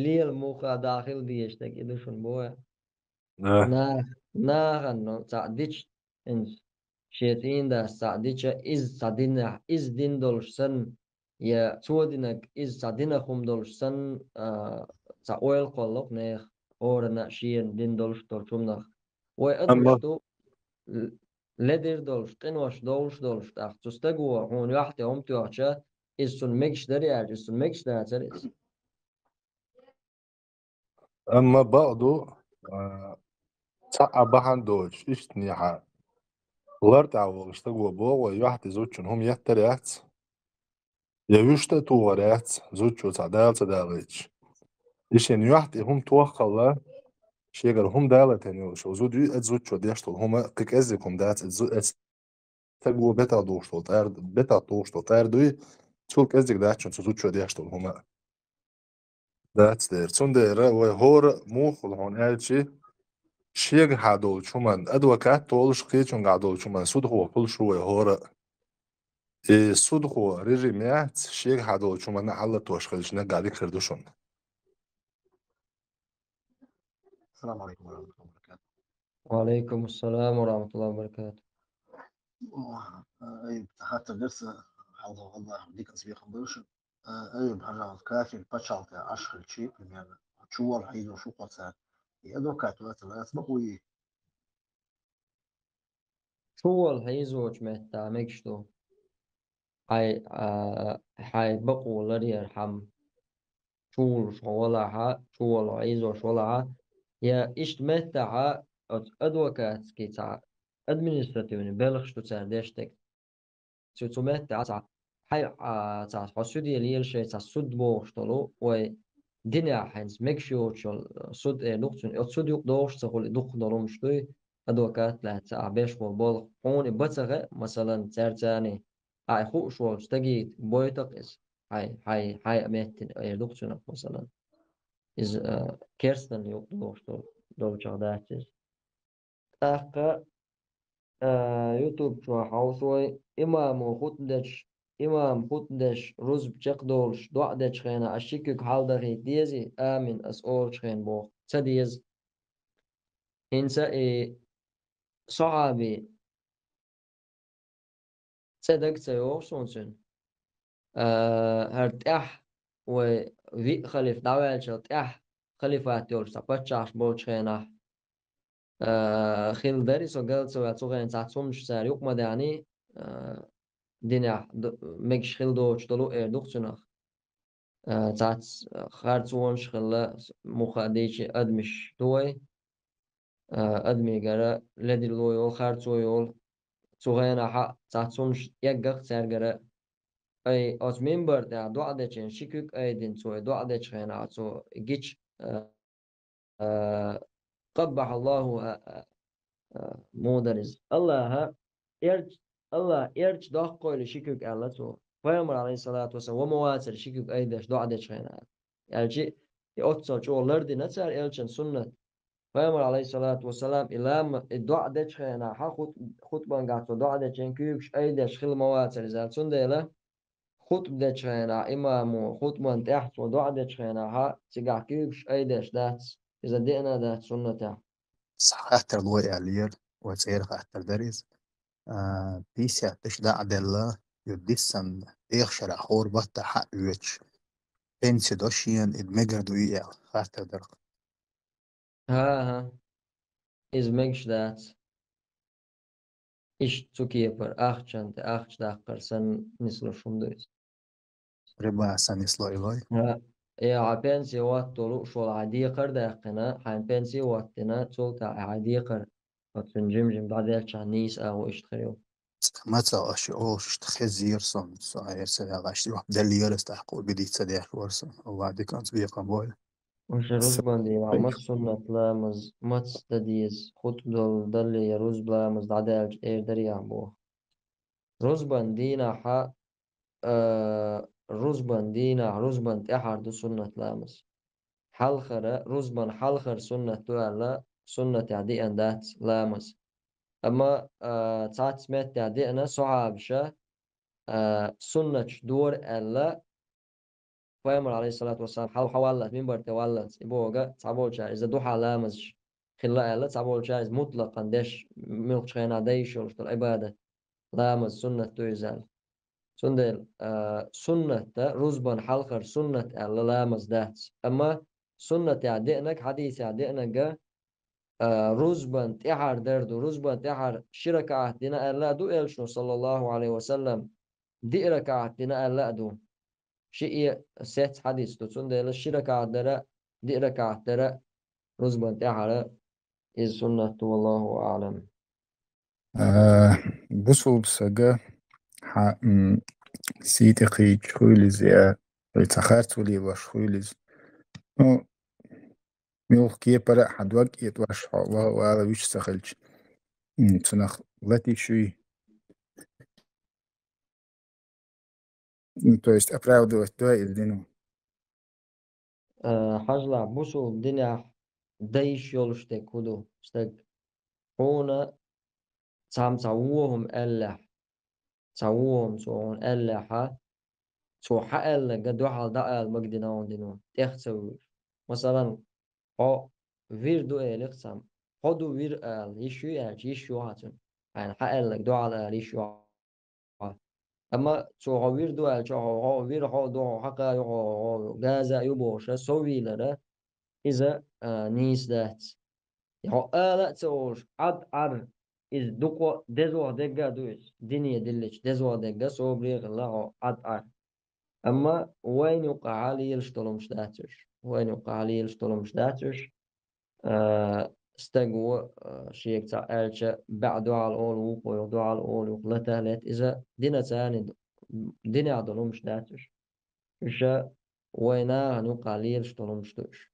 Лела муха дӀа хила дезаш дерг и ду шуна боху. Да. На-, нахана, ну, цхьаъ дича, хӀинца шен цӀийнан дас цхьаъ дича, иза цхьа динехь, иза дин долуш санна, я цо динарг иза цхьа динах хӀума долуш санна, а, цхьа ойла кхолло-кх нехан, хӀоранна а шена дин долуш долчу хӀуманах. Вай адамаш ду, л-, ледира долуш, къинош долуш долуш, тӀаккха цу стага хьуна юьхь тӀе хӀума тоьхча, иза цунна мегаш дарий аьлча, иза цунна мегаш дацара иза. Амма бакъ ду, а, цхьа а бахьана доцуш, иштанехьа лартӀехь волу стага боху вай, юьхь тӀе зудчун хӀума еттар яц, я вуьшта а тухур яц, зудчо цхьа дала ца далийташ. И шен юьхь тӀе хӀума тоххалла, шегара хӀума далийтина йолуш, зуда ю, оцу зудчо деш долу хӀума кхин кӀеззиг хӀума дац, оцу зу-, оцу стага бетах тухуш долу тӀар-, бетах тухуш долу тӀар дуй, цул кӀеззиг дац шуна цу зудчо деш долу хӀума. Дац дера. Цундела вай хӀора а муха хуьлу хьуна аьлчи, шегахьа долчу хӀуманна адвокат толуш, кхечуьнгахь долчу хӀуманна судхо хуьлуш ву вай хӀора а. И судхо режим яц, шегахьа долчу хӀуманна хьалатош хилча, наггахь дика хир ду шуна. السلام عليكم ورحمة الله وبركاته. وعليكم السلام ورحمة الله وبركاته. Ой, э, Аюб, хаттар дерца, хьалха гӀалла дика успехам болуш. Э, Аюб, хьажал, кафир пачхьалкхе Ӏаш хилчи, примерно, чуволла хьийзо шу кхоца. И адвокат вацал, ас бакъуй. Чуволла хьийзочу метта мегаш ду. хьай, а, хьай бакъо ларъярхьама, чувулуш хьо валахьа, чуволла хьо Ӏийзош валахьа, я иштта меттахьа оцу адвокатский цхьа административный белхаш ду цара деш дерг. Цу, цу меттахьа цхьа хьай, а, цхьа хьо суде лела шайн цхьа суд бохуш долу, вай динехь хьайнца мегаш йоцуш йолу суд эр ду-кх цунна. Оцу суд юкъа догӀуш ца хуьлу дуккха долу хӀумнаш дуй, адвокат лаьцна ахь беш болу болх. Хьуна и бан ца хаьа, масалан, цаьрца а, ахь хууш волчу стаге бойту-кх иза. Хьай, хьай, хьай а меттина эр ду-кх цунах, масалан. Иза, а, керстанна юкъа догӀуш долу, долчух дац иза. ТӀаккха, а, YouTube чохь хьовсой, имамо хутӀба дечу, имам хутӀба деш, рузба чекхдолуш, доӀа дечу хенахь ас ши куьг хьалдахийта дезий, амин ас олучу хенахь боху? Ца деза. ХӀинца и сахьаби цӀе дага ца йогӀу суна цуьнан. А, хӀара тӀаьхьа вай виъ халифа дӀаваьллачул тӀаьхьа халифат йолуш цхьа паччахьаш болчу хенахь, а, хилла дара и, со гал ца ваьлла, цу хенахь цхьацца хӀуманаш цара юкъа ма даьхьний, а, динехь д-, мегаш хила доцуш долу эр ду-кх цунах. А, цхьацца харцонаш хилла, муха а дийчи адамаш ду вай. А, адамигара ледарло йолу, харцо йолу. Цу хенахь цхьацца хӀуманаш эггах цаьргара. Ай, оцу мимбар тӀехь доӀа дечу хенахь ши куьг айдина цо, и доӀа дечу хенахь цо гича, а, а, къаббахьаллаху, а, а, а, мудар иза. Аллаха эрч-, Аллах эрча доккхойла ши куьг аьлла цо. Пайхамар, алейхиссалату вассалам, ва ма вацара ши куьг айдеш доӀа дечу хенахь. Аьлчи, и оццал чӀогӀа лардина цара элчан суннат. Пайхамар, алейхиссалату вассалам, и лама, и доӀа дечу хенахь, хут-, хутбангахь цо доӀа дечу хенахь куьйгаш айдеш хила ма вацара иза. Цундела хутба дечу хенахь, имамо хутбан тӀехь цо доӀа дечу хенахь, цигахь куьйгаш айдеш дац, иза деана а дац суннатехь. Сан хаттар лой аьллера, вай цӀера хаттар дара иза. А, пятьдесят тысяч дӀа а делла, ю диссанна, деха шарахь хӀора баттахь хьаоьцуш, пенси до шена, и мегар дуй аьлла, хаттар дара. ХӀа-хӀа, иза мегаш дац. Иштта цу кепара ахчанна тӀе ахча даккхар санна нислуш хӀума ду иза. Риба санна нисло и лой? ХӀа, э, хьан пенси хӀотто лууш волу хьан декхар а даьккхина, хьайн пенси хӀоттина, цул тӀаьхьа хьайн декхар, оцунна жим-жим дӀаделчахьана нийса агӀо иштта хир ю. Маца аша олуш иштта хезира сон, со айса ваьлла, иштта жоп деллера ас тӀаккха, убедиться деш вара сон. Аллах диканца бекхам бойла. Уша рузбан дийнахь маца суннат ламаз, маца дан деза, хутба дол-, далле я рузба ламаз дӀадаьлча эр дарий ахь боху. Рузбан дийнахь, а, рузбан дийнахь, рузбан тӀаьхьара ду суннат ламаз. Хьалхара, рузбан хьалхара суннат ду аьлла, суннатехь деана дац ламаз. Амма, а, цхьацца меттехь деана сахьабаша, а, суннаташ дора аьлла, Пайхамар, алейхиссалату вассалам, хьал хьаваллалц, мимбар тӀе валлалц, и бохург цхьаболчара иза духьа ламазаш хилла аьлла, цхьаболчара иза мутлакъан деш, муьлххачу хенахь дан йиш йолуш долу Ӏибадат, ламаз, суннат ду иза аьлла. Цундела, а, суннатта, рузбан хьалхара суннат аьлла ламаз дац. Амма суннатехь деанаг, хьадисехь деанага, а, рузбан тӀаьхьара дар ду, рузбан тӀаьхьара ши ракаӀат дина аьлла а ду элчано, саллаллаху алейхи ва саллам, диъ ракаӀат дина аьлла а ду. Шиъ сец хьадис ду, цундела ши ракаӀат дара, диъ ракаӀат дара, рузбан тӀаьхьара иза суннат ду, валлаху аълам. А, бусулба сага хьан, м, сий тӀе кхийча хуьлийла иза, я, я цхьа харц валийлош хуьлийла иза. Ну, муьлхха кепара а хьан дог а этӀош хьо, ва-, вала вуьш ца хилча. М, цунах латиш юй. Ну, то есть оправдывать дой иза дина? Э, хьажал, бусулба динехь дан йиш йолуш дерг хӀун ду? Стаг хьуна цхьамма цхьа вон хӀума аьллехь, цхьа вон хӀума цо хьуна аьллехьа, цо хьан аьлларга дуьхьал дӀаала мегаш дина хьуна дино, тӀех ца вуьйлуш. Масалан, хьо вир ду элира цхьамма. Хьо ду вир ала, йиш юй аьлча, йиш ю хьан цунна. Хьайна хьан аьлларга дуьхьал ала йиш ю хьан. Амма цо хьо вир ду аьлча, хьо, хьо вир хьо ду, хьо хьакха ю, хьо, хьо газа ю бохуша, соввийлара, иза, а, нийса дац. Я хьо ала а ца олуш, Ӏад, Ӏар, иза дукха дезох дегга а ду иза. Дине диллича дезох дегга, собаре а хилла хьо Ӏад Ӏар. Амма вайна юкъахьа лелаш долу хӀумаш дац уьш. Вайна юкъахьа лелаш долу хӀумаш дац уьш. А, стаг ву, а, шега цхьаъ аьлча, баьӀ дуьхьал олу, вукхо юха дуьхьал олу, юха лата лета. Иза дина царна, динехь долу хӀумаш дац уьш. Уьш вайн нахана юкъахь лелаш долу хӀумаш ду уьш.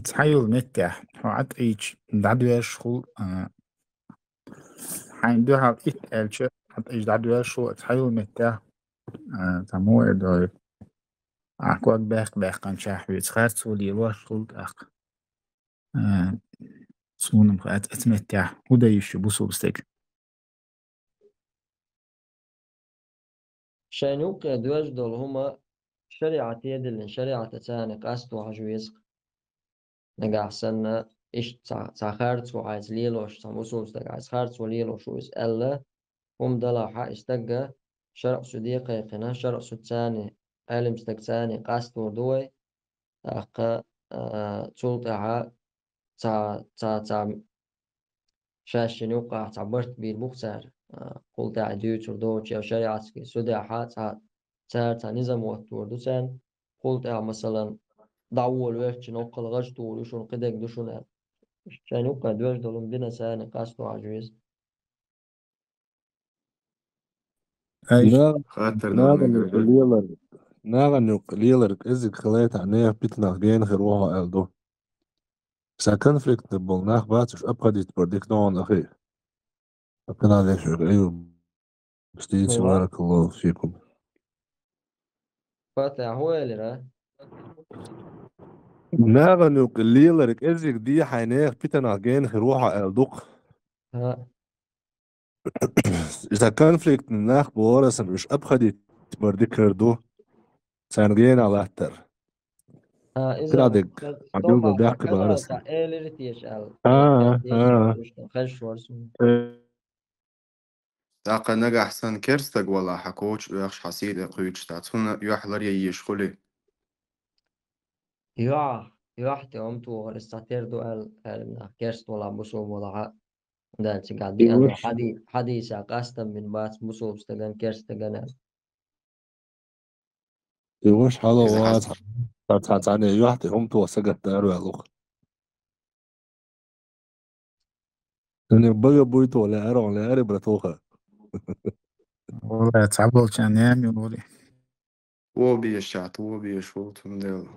Цхьа йолу меттехь, хьо Ӏад Ӏийча дӀадоьжуш хуьлу, а, хьайна дуьхьал итт аьлча, Ӏад Ӏийча дӀадоьжуш хуьлу, цхьа йолу меттехь, а, цхьа муха эр дара, ахь ког баьккха баьккхинчохь вуьйцу, харцо лелош хуьлу тӀаккха. А, суна-м хаьа, оцу меттехь хӀун дан йиш ю бусулба стеган? Шайна юккъе доьжна долу хӀума шариӀате диллина, шариӀатаца къасто хьажа веза. Нагахь санна, иштта цхьа, цхьа харцо хьайца лелош, цхьа бусулба стаг хьайца харцо лелош ву иза аьлла, хӀума далахь, и стагга шарӀ суде кхайкхина, шарӀ суцани, Ӏелам стагацани къастор ду вай, тӀаккха, а, цул тӀаьхьа цхьа, цхьа, цхьа шайшинна юккъахь цхьа барт бийр бу-кх цара, а, хул тӀаьхьа дуьйцур доцучу я шариатский судехьа цхьа, цара цхьа низам хӀоттор ду царна, хул тӀаьхьа, масалан, дӀаволавелча, ноккхал гӀаж тухур ю шуна, кхидерг ду шуна аьлла. Шайна юккъе доьжна долу дина царна къасто хьажа веза. Ай, на-, хаттар наган юкъа лелар, наган юкъа лелар кӀезиг хилайтахь, нехан питанах гена хир ву хьо аьлла ду. Сан конфликтна болу нах бац уьш, обходить бар дика догӀун ахи. Акхина деш верг, Айюб. Стийца, баракаллаху фикум. Фатихь, хӀун элира? Наган юкъа лелар кӀезиг дехьа нехан питанах гена хир ву хьо аьлла ду-кх. ХӀаъ. Иза конфликтный нах бохура сан, уьш обходить бар дика хир ду. Царна генахь латтар. А, иза Крадик, хьан билгал даккха бара сан. Элира теша аьлла. А, а. Хезаш вара суна. Э. ТӀаккха нагахь сан керстаг валахь, хьан коча оьхуш, хьан сий тӀе кхуьйчуш, цунна юьхь ларъян езаш хуьлий? Юьхь, юьхь тӀе хӀума тохар, иза цхьатера ду аьлла, аьлла нах, керст валахь, бусулба валахь а. Дала цигахь диъана хьади-, хьадийса къастам бина бац бусулба стаган, керст стаган аьлла. И ваша хьало вац, цхьа, цхьа, цхьа, цхьанне юьхь тӀе хӀума тоха сагатта араваьлла ву-кх. Нани бага буй тоха лаьара, лаьара, братуха. Валлай, цхьаболчарна яма йолури. Вон бешахь, вон беш волу цундела.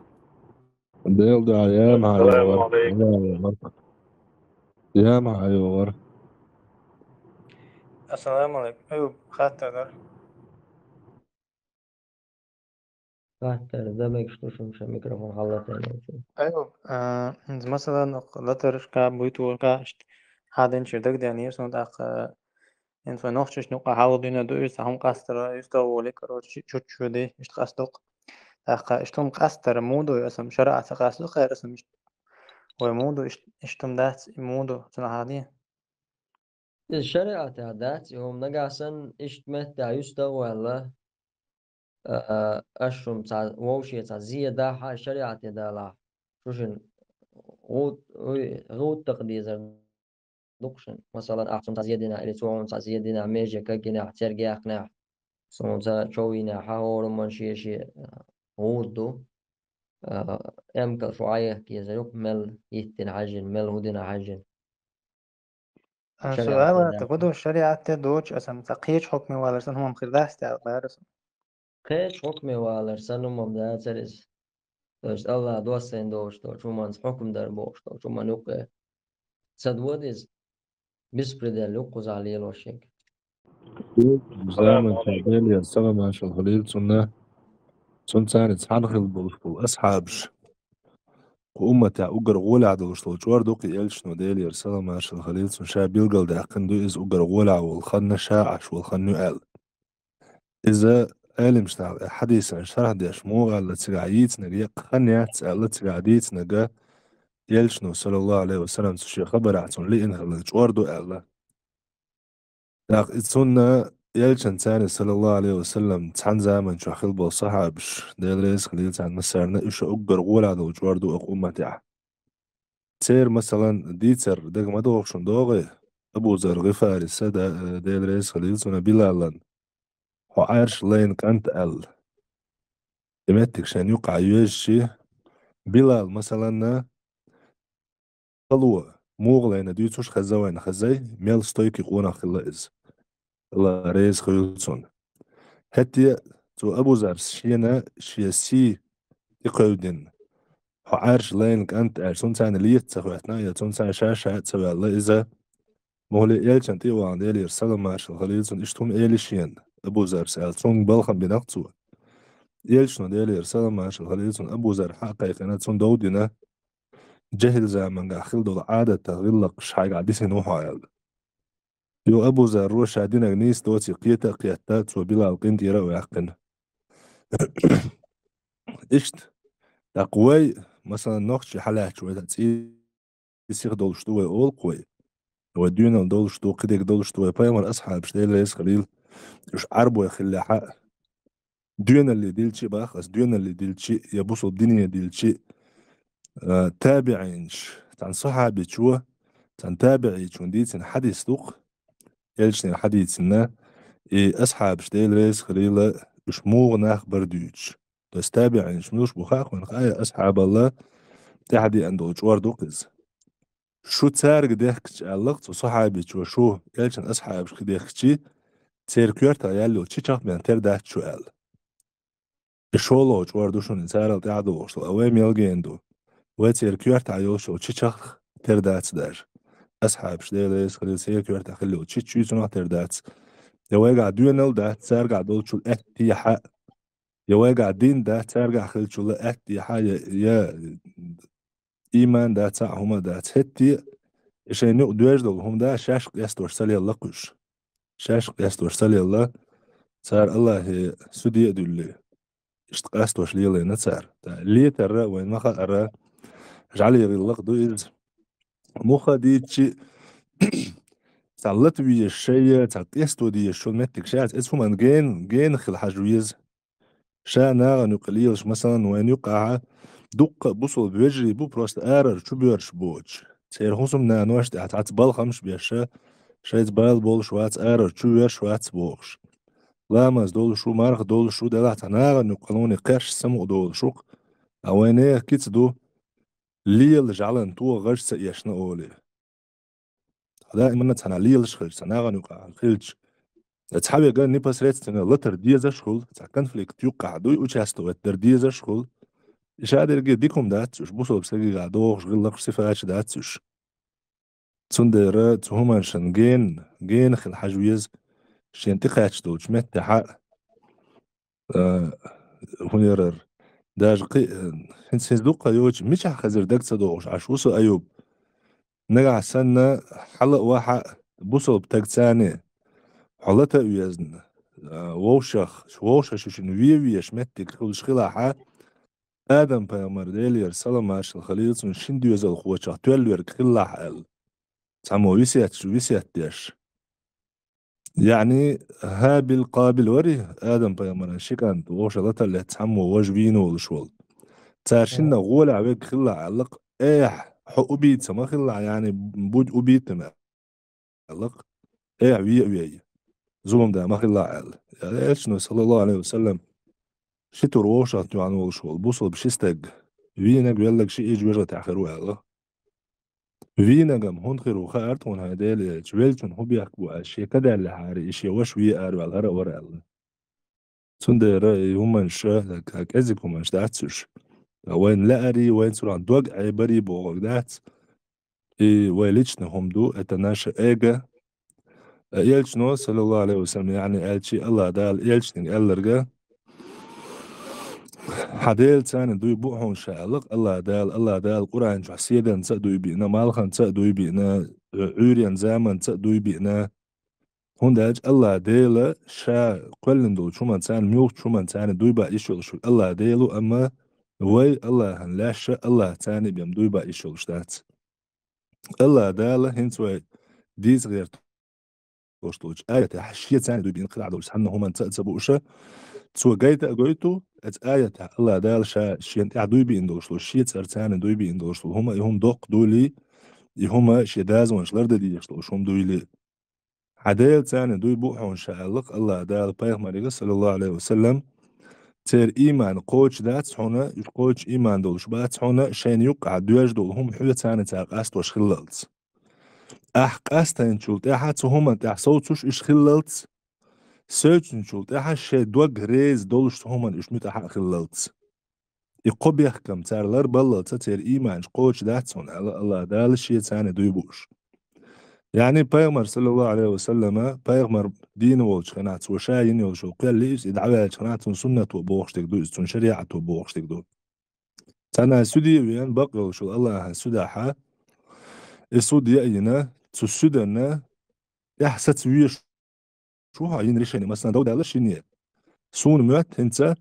Дел да, яма хьайогӀар. Ассаламу алейкум. Яма хьайогӀар. Ассаламу алейкум. Аюб, хаттар дара. Хаттар дан мегаш ду шуна, шайн микрофон хьаллатайна. Аюб, а, хӀинца масала, латаршка, буйтурка, иштта хьадинчуьра дагадеанера суна тӀаккха, хӀинца вайн нохчашна юкъа хьалха дуьйна ду, иза хӀума къастара, юьстагӀ волий, короче, чу-, чуть-чуть ди, иштта къасталкх. ТӀаккха иштта хӀума къастара муха ду, аса шариӀатца къаста ду, кхера аса иштта. Вай муха ду, иштта, иштта хӀума дац, и муха ду, цунах хьадий? Иза шариӀатехь дац, и хӀума нагахь санна иштта меттехь юьстагӀ ваьлла, а, аш шуна цхьа вовше цхьа зе дахьа шариӀате далахь, шу шуна гӀут-, уй, гӀут такха дезар ду-кх шуна. Масалан, ахь цунна цхьа зе динехь, или цо хьуна цхьа зе динехь, меже кагийнехь, церг яьккхинехь, суна цхьа чов йинехь, хьан хӀораммо шен-шен, а, гӀуда ду. А, эмкал шу Ӏайха езар ю-кх, мел йиттина хьаьжжина, мел хӀу дина хьаьжжина. А, шариӀате суал а, дац. ТӀаккха ду шариӀате доцуш, аса цхьа кхечу хьукме валар санна хӀума хир дац те аьлла, бара сан. Кхечу хьукме валар санна хӀума дацара иза. То есть Аллах доссийна долуш долчу хӀуманца хьукм дар бохуш долчу хӀуманна юккъе ца дода иза. Беспредел ю кхузахь лелош ерг. Заман чохь Делера салам маршалла хуьлийла цунна, цунна царна цхьаьна хилла болуш болу асхьабаш. Кху умматехь уггар гӀолехь долуш долу чӀор ду-кх и элчано, Делера салам маршалла хуьлийла цунна, ша билгалдаьккхина ду иза уггар гӀолехь волу хан ша Ӏаш волу хан ю аьлла. Иза Ӏелимаш наха хьадисан шархь деш муха аьлла, цигахь йийцинарг еккха хан яц аьлла, цигахь дийцинарг элчано, саллаллаху Ӏалайхи ва саллам, цу шен хабарехь цунна лиъна хилла чӀор ду аьлла. ТӀаккха и цунна элчанца, саллаллаху Ӏалайхи ва саллам, цхьана заман чохь хилла болу сахьабаш, Дела реза хуьлийла царна массарна, уьш уггар гӀолехь долу чӀор ду оцу умматехь. Церан, масалан, дийцар дага ма догӀу шуна догӀий, Абу Зар ГӀифариса, да-, Дела реза хилийла цунна, Билалан: «Хьо Ӏаьрша лайна кӀант», аьлла. И меттиг шайна юкъахь йоьжча, Билал, масалан, хало муха лайна дуьйцуш хеза вайна хезай, мел стойкий къонах хилла иза. Алла реза хуьлда цунна. ХӀетте а цу Абу Зарс шена шен сий тӀекхевдина, «Хьо Ӏаьрша лайна кӀант», аьлча, цунна царна лета ца хӀоьттина, я цунна царна ша-ша а ца ваьлла иза. Мухьли элчан тӀе а вахана, Делера салам-маршалла хилийла цунна, иштта хӀума эли шена, Абу Зарс аьлла, цунга балхам бинарх цо. Элчано, Делера салам-маршалла хилийла цунна, Абу Зар хьа а кхайкхина, цунна дов дина, жехӀил замангахь хилла долу Ӏадатах гӀиллакхаш хьайгахь дисина ву хьо аьлла. Йо, Абу Заро ша динарг нийса доций кхета а кхетта, цо Билал къинтӀера а ваьккхина. Иштта, тӀаккха вай, масалан, нохчий хьалаьцча вай цӀий сиха долуш ду вай олу-кх вай. Вай доьналла долуш ду, кхидерг долуш ду вай, пайхамар асхьабаш, Дела реза хилийла, уьш Ӏарбой хиллехь а, доьналле дилчи а бах ас, доьналле дилчи а, я бусалба дине дилчи а, а, табиӀинаш, цхьана сахьабичо, цхьана табиӀичо дийцина хьадис ду-кх, элчанера хьадийцина, и асхьабаш, Дела реза хилийла, уьш муха нах бара дуьйцуш. То есть табиӀинаш муьлш бу хаьа хьуна, хаьа, асхьабалла тӀаьхьа деана долу чкъор ду-кх иза. Шу цаьрга дехкича, аьлла-кх цу сахьабичо, шу элчан асхьабашка дехкича, церан коьртах яьлла йолу чичагӀ бен тера дац шу аьлла. И шолгӀа чкъор ду шуна, царал тӀаьхьа догӀуш долу, а вай мел гена ду? Вай церан коьртахь йолуш йолу чичагӀ тера дац даже. Асхьабаш, Дела реза хилийла, церан коьртахь хилла йолу чича чуьйцунах тера дац. Я вайгахь доьналла дац, цаьргахь долчул аьттехьа, я вайгахь дин дац, цаьргахь хиллачул аьттехьа, я, я ийман дац, цхьа а хӀума дац. ХӀетте а, и шайна юкъа доьжна долу хӀума дац, шаьш къестош ца лелла-кх уьш. Шаьш къестош ца лелла, цара Аллахье суьде а дуьллий, иштта къастош лелийна цара. Ткъа летар а вайна ма хаьара, жӀаьле гӀиллакх ду иза. Муха дийцчи, цхьа лата везаш шайна, цхьа къесто дезаш шуна меттиг ша яц, иза хӀуманна гена, гена хила хьажа веза. Ша нахана юкъа лелаш, масалан, вайна юкъахь дуккха а бусалба вежарий бу, просто арара чу боьрзуш боцуш. Церан хӀусамнанош тӀехь цхьацца балхамаш беш, шайца бала болуш вац, арара чу воьрзуш вац бохуш. Ламаз долуш ву, марха долуш ву, делахь цхьа нахана юкъа къалоне кхерш самукъа долуш ву-кх. Ткъа вайнехан кица ду, лела жӀаьлан тоха гӀаж ца эшна олий. Даиманна цхьанхьа лелаш хилча, цхьа нахана юкъахь хилча, цхьаверг непосредственно латар дезаш хуьлу, цхьа конфликт юккъахь дуй участвовать дар дезаш хуьлу. И ша дерриге дика хӀума дац уьш, бусалба стагехь догӀуш гӀиллакхаш, сифаташ дац уьш. Цундела цу хӀуманашна гена, гена хила хьажа веза шена тӀекхаьчна долчу меттехь а, а, хӀун ярар. Даже кхин, а, хӀинца, хӀинца дуккха йоцуш, мичахь хезира дага ца догӀуш Ӏаш ву со, Аюб. Нагахь санна хьала а вахьа а бусалба таг царна, хьо лата а везна, а, вовшах, вовшах шу шина ве веш меттиг хуьлуш хилахь а, Адам-пайхамар, Делера салам-маршалла хилийла цунна, шина доьзалхочех тоьлла верг хилалахь аьлла. Цхьаммо весет, весет деш. Яъни, Хабил-Къабил варий, Адам-пайхамаран ши кӀант, вовшах лата а летта, цхьаммо важа вийна волуш волу. Цара шиннах гӀолехь верг хилалахь аьлла-кх, эхь, хьо убийца ма хилалахь, яъни, будь убитым аьлла-кх, эхь, ве а вей, зулам да ма хилалахь аьлла. Элчано, саллаллаху Ӏалайхи ва саллам, ши тур вовшах тоьхна волуш волу бусалба ши стаг, вийнарг, велларг ши ижа вежарий тӀехь хир ву аьлла. Вийнарг-м хӀунда хир ву хаьара тхуна, хӀай Делан элча, веллачунна хӀун бехк бу аьлла, шен ка даьллехьара, и шен ваша ве араваьлла, хӀара а вара аьлла. Цундела и хӀуманаш а кӀезиг хӀуманаш дац уьш. Вайна лаарий, вайна цунах дог Ӏебарий бохург дац. И вай личный хӀума ду, это наше эго. Элчано, саллаллаху Ӏалайхи ва саллам, яъни аьлчи, Аллах Дала элчаниг аьлларга, хьан Дела царна дуй бу хьуна ша аьлла-кх Аллах Дала, Аллах Дала Къуръан чохь седанца а дуй биъна, малханца а дуй биъна, Ӏуьйренан заманца а дуй биъна. ХӀунда аьлча Аллах Дела ша кхоьллина долчу хӀуманна царна, муьлххачу хӀуманна царна дуй бан йиш йолуш ву Аллах Дела ву, амма вай Аллахьан лаьшша Аллах царна бен дуй бан йиш йолуш дац. Аллах Дала хӀинца вай дийца гӀерта долчу аятехь шен царна дуй бина хилахь долчу цхьанна хӀуманца а ца бууша, Цо гайта а гойту, эцу аятехь Аллах Дала ша шена тӀехь дуй биъна долуш долу, шен цӀарца дуй биъна долуш долу хӀума, и хӀума доккха дуйли, и хӀума шен дазонаш лардан дезаш долуш хӀума дуйли. Хьан Делаца дуй бу хьуна ша аьлла-кх Аллах Дала пайхамарига, саллаллаху Ӏалайхи ва саллам, церан ийман кхочуш дац хьуна, уьш кхочуш ийман долуш бац хьуна, шайна юккъахь доьжна долу хӀума хьоьца цара къастош хиллалц. Ахь къастийначул тӀаьхьа цу хӀуманна тӀехь совцуш уьш хиллалц, севцинчул тӀаьхьа шайн дог реза долуш цу хӀуманна уьш муьтӀахь а хиллалц. И кхо бехкам цара ларбаллалц церан ийманаш кхочуш дац хьуна аьлла Аллах Дала шеца дуй бууш. Яъни пайхамар, саллаллаху Ӏалайхи ва саллама, пайхамар дийна волчу хенахь цо ша йина йолуш йолу кхел иза, и дӀаваьллачу хенахь цунна суннато бохуш дерг ду иза, цунна шариӀато бохуш дерг ду. Цхьана суьде а веана, бакъ йолуш волу Аллахьан судахьа, и суд яа йина, цу суьданна тӀаьхьа саца везаш ву хьо йина решение, масала, дов даьлла шинне. Суна моьтту хӀинца,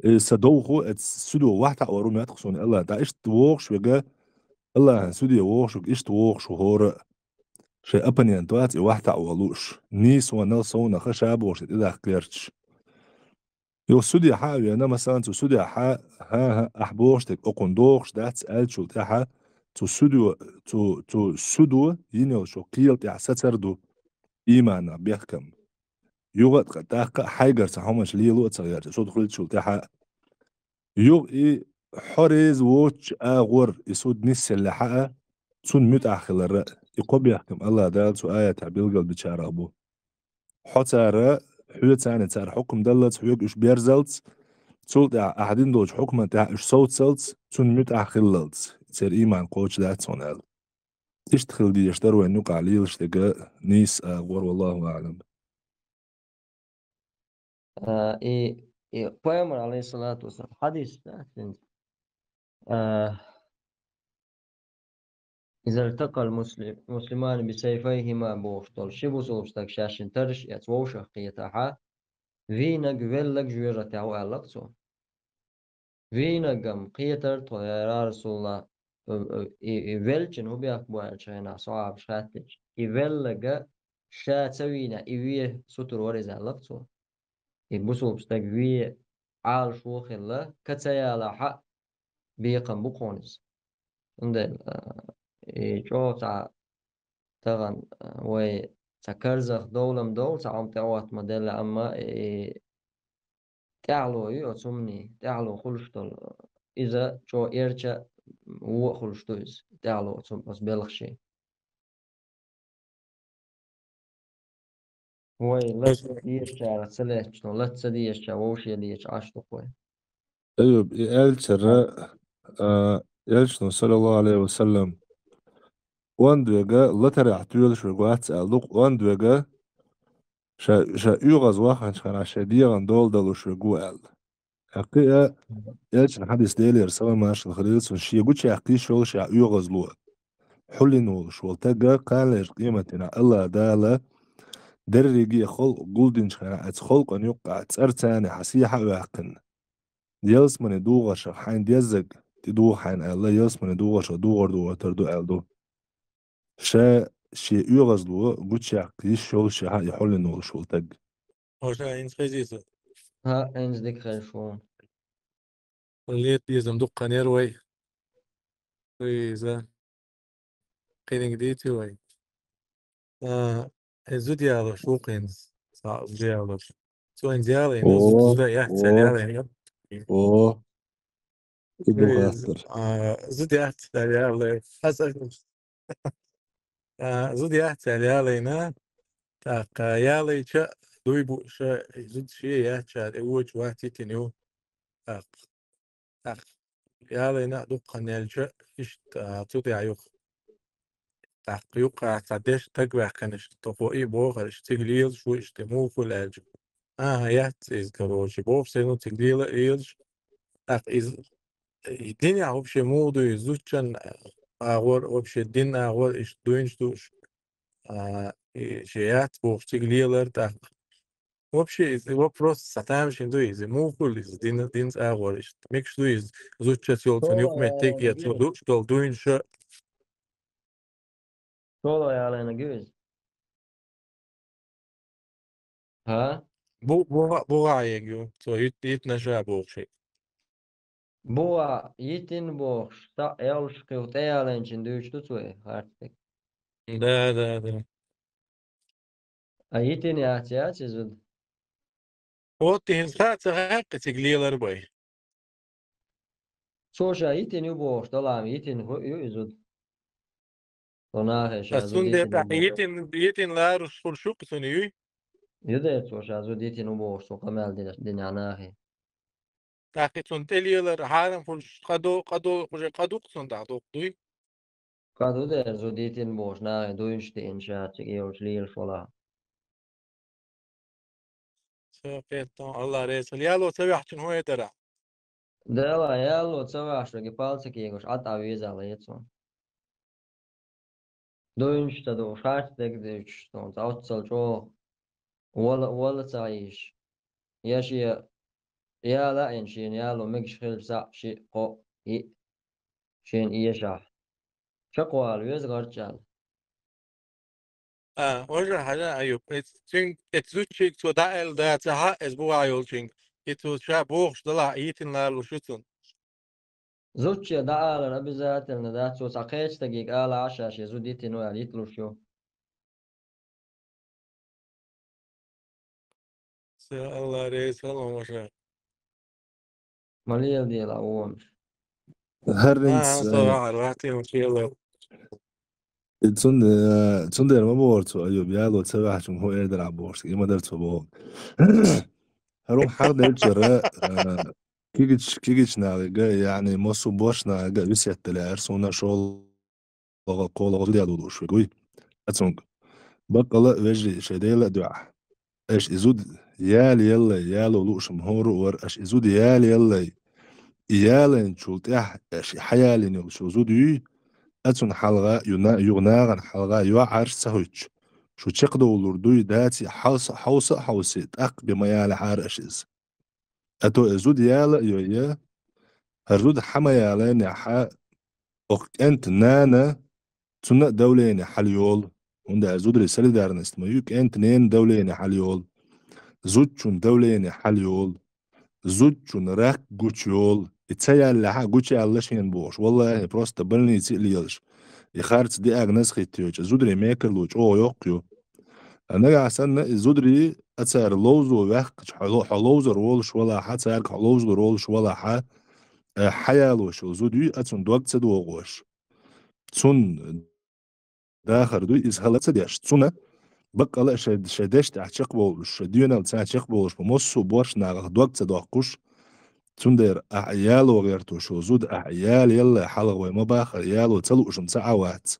э, сан довхо, эцу суьдо вахьтаӀ вар ву моьтту суна Аллах. ТӀаккха иштта вогӀуш вега, Аллахьан суьде вогӀуш вега, иштта вогӀуш ву хӀора а. Шайн оппонент вац и вахьтаӀ ван лууш. Нийсонал совнаха ша бохуш тӀедаккха герчаш. Юха суьде хьа а веана, масала, цу суьдехьа, хӀан-хӀа, ахь бохуш дерг окхунна догӀуш дац аьллачул тӀаьхьа, цу суьдо, цу, цу суьдо йина йолчу кхела тӀехь сацар ду ийманах бехкам. Юха а ткъа, тӀаккха а хьайгара цхьа хӀуманаш лело а ца гӀерта, суд хилчул тӀаьхьа а. Юха и хьо реза воцучу агӀор и суд нисъеллехьа а, цунна муьтӀахь хилар а, и кхо бехкам Аллах Дала цу аятехь билгалбичарах бу. Хьо цара, хьоьца цара хьукам даллалц, хьоьга уьш берзалц, цул тӀаьхьа ахь дина долчу хьукман тӀехь уьш совцалц, цунна муьтӀахь хиллалц, церан ийман кхочуш дац хьуна аьлла. Иштта хила дезаш дара вайна юкъахь лелаш дерг нийса агӀор, валлаху аӀлам. А, и, и пайхамар, алейхиссалату вассалам, хьадис, да, цуьнан, а, «Иза лтакъал мусли-, муслимани бисайфайхима», бохуш долу ши бусулба стаг шаьшшинна тарраш эцна вовшах кхетахьа, вийнаг, веллаг жоьжахатехь ву аьлла-кх цо. Вийнагам кхетар тхо, я Расулаллах, э, э, и, и веллачун хӀун бехк бу аьллачу хенахь, сахьабаш хаьттича, и веллага ша ца вийнехь, и вен сутур вара иза аьлла-кх цо. И бусулба стаг вен Ӏалашо хилла, ка ца ялахь а, бекхам бу кхунна иза. Цундела, а, и чӀогӀа цхьа тахана, а, вай цхьа карзах довлам довла, цхьа хӀума тӀеӀотта ма делла, амма и тӀаьхьало ю оцу хӀуманийн, тӀаьхьало хуьлуш долу. Иза чӀогӀа эрча вон а хуьлуш ду иза, тӀаьхьало оцу, оцу белхашийн. Вай лаца дезачара ца лаьцна, лаца ца дезачара вовше дезаш Ӏаш ду-кх вай. Айюб, и аьллачара, а, элчано, саллаллаху Ӏалайхи ва саллам, онда вега латарехь тоьлуш верг вац аьлла ду-кх, онда вега ша, ша оьгӀаз ваханчу хенахь шайн дегӀан дола далуш верг ву аьлла. ТӀаккха а, элчан хьадис, Делера салам-маршалла хуьлийла цунна, шен гучуяьккхина йиш йолуш а оьгӀазло хьулйина волуш волу стаг кханалерчу къематдийнахь Аллах Дала дерриге халкъ гулдинчу хенахь, оцу халкъана юккъехь цӀарца хьан сехьа а ваьккхина, ялсаманин дугӀаршах хьайна деззарг тӀедугӀу хьайна аьлла, ялсаманин дугӀаршах дугӀар догӀуьйтур ду аьлла ду. Ша шен оьгӀазло гучуяккха йиш йолуш а и хьулйина волуш волу стаг. Хьо ша хӀинца хезий со? ХӀаъ, хӀинца дика хезаш ву. Лета безам дуккха хан яра вай. Иза кхиниг дийци вай. А, э, зуда ялош ву кхин. Цхьа зуда ялош. Цо хӀинца ялийна, зуда, о, яц, о, ялийна. О. И ду хаттар. А, зуда яц, ялийна. Хаса. А, зуда яц, ялийна. ТӀаккха ялийча дуй бу ша, зуда шен яц, ша, тӀе вочу вац йитина ю. ТӀаккха. ТӀаккха ялийна дуккха хан яьлча, иштта, а, цу тӀехь юха. ТӀаккха юккъехь цхьа дешна стаг ваьккхина иштта, тхо и бохура, иштта цига лелаш ву, иштта муха хуьлу аьлча. Аха, яц иза, короче, боху, сено цига лела а лелаш. ТӀаккха иза, и динехь вообще муха ду иза, зудчун агӀор, вообще дин агӀор иштта дуйнаш ду уьш. А, и шен яц бохуш цига лелара тӀаккха. Вообще, иза вопрос цхьа тамашийна ду иза. Муха хуьлу иза дин, динца агӀор иштта? Мегаш ду иза зудчуьнца йолу цуьнан юкъаметтиг, я цо дууш долу дуйнаш а? ШолгӀа ялийнарг ю иза. ХӀа? Бу-, бугӀа, бугӀа егу. Цо йит-, йитина ша бохуш. БугӀа йитина бохуш, цхьаъ йолуш кхин тӀеялийначун дуьйцуш ду цо и харцдерг? Да, да, да. А йитина яц, яц и зуда? Оттин ца, ца хаьа цига лелар бай. Цо ша йитина ю бохуш, далам йитина хӀу ю и зуда? Цо нахе ша Ас зуда цундела йитина ю бохуш. Йитин, йитин ларус хуьлуш ю-кх цуьнан юй? Ю дера цо ша зуда йитина ву бохуш, цо къамел дина, динехь нахе. ТӀаккха и цунна тӀелелар хьарам хуьлуш, къа до-, къа до-, уже къа ду-кх цунна тӀаккха дукха дуй? Къа ду дера зуда йитина бохуш, нахе дуйнаш деана ша цига йолчу лелаш валахь. Ца кхетта, Алла реза хуьлда. Яло ца ваьхьчун хӀун эр дара? Дела, яло ца ваьхьчунга палца кегаш Ӏад а веза лецо. Дуйнаш ца дууш, харцдерг дуьйцуш, цунца оццал чӀогӀа вала, вала ца йийш. Я шен яла а йина, шена яло мегаш хилча цхьаъ, шиъ, кхоъ, йиъ, шена эшахь. Чекхвала веза гӀарчӀ аьлла. А, важа, хьажа, Аюб, эц-, цуьнга, эцу зудчуьнга цо дӀааьлла дацахь а, эцу бугӀа йолчуьнга, и цо ша бохуш далахь, йитина лалуш ю цунна. Зудче дӀаалар обязательно дац, цо цхьа кхечу стаге алахь а ша шен зуда йитина ву аьлла, йиталуш ю. Ца Алла реза хуьлда, ваша. Ма леладелахь вон. ХӀара А, ца э, вахьар, вахьтин ву шело. И цун-, э, цундела ма бохура цо, Аюб, яло ца ваьхьчунга хӀун эр дара бохуш, и ма дара цо боху. ХӀара хьагӀ делчара, э, кигич-, кигичу нахага, яъни массо а бош нахага весет далаьара, суна шолгӀа, кхоалгӀа зуда ял лууш верг вуй. Ткъа цуьнга: «Баккъала а, вежарий, шайн Дела а дуьхьа. Аша и зуда яла еллай, яло лууш-м хӀора а вара, аша и зуда яла еллай, и ялайначул тӀаьхьа аша и хьаялийна йолуш йолу зуда юй, ткъа цунна хьалха, ю-, на-, юха нахана хьалха йоӀарш ца хӀуьттуш, шу чекхдовлур дуй, даций, хьовса-, хьовса а хьовсий, тӀаккха бен ма ялахьара аша иза. А то и зуда яла а йой, хӀара зуда хьа ма ялайнехь, окху кӀентан нана, цунна а давление хьалайолу». ХӀунда аьлча зударий солидарность ма ю, кӀентан ненан давление хьалайолу, зудчун давление хьалайолу, зудчун рак гучуйолу. И ца яллехь а гучуяьлла шена бохуш, валлахӀи, просто больнице а лелаш, и харц диагноз хӀиттийча, зударий мекарло чӀогӀа йоккха ю. Нагахь санна и зударий, а цара ловзо ваьккхича, хьо ло-, хьо ловзор волуш валахь а, цаьрга хьо ловзалур волуш валахь а, э, хьаялош йолу зуда юй, а цунна дог ца догӀуш, цунна дахар дуй, иза хӀаллак ца деш, цунна баккъала а шайн, шайн дешна тӀехь чекхбовлуш, шайн доьналла цхьа чекхбовлуш, бу массо а бош нахах дог ца доккхуш, цундела ахь яло гӀертош йолу зуда ахь яла елла хьалха вай ма баххара, яло ца лууш-м цхьа а вац.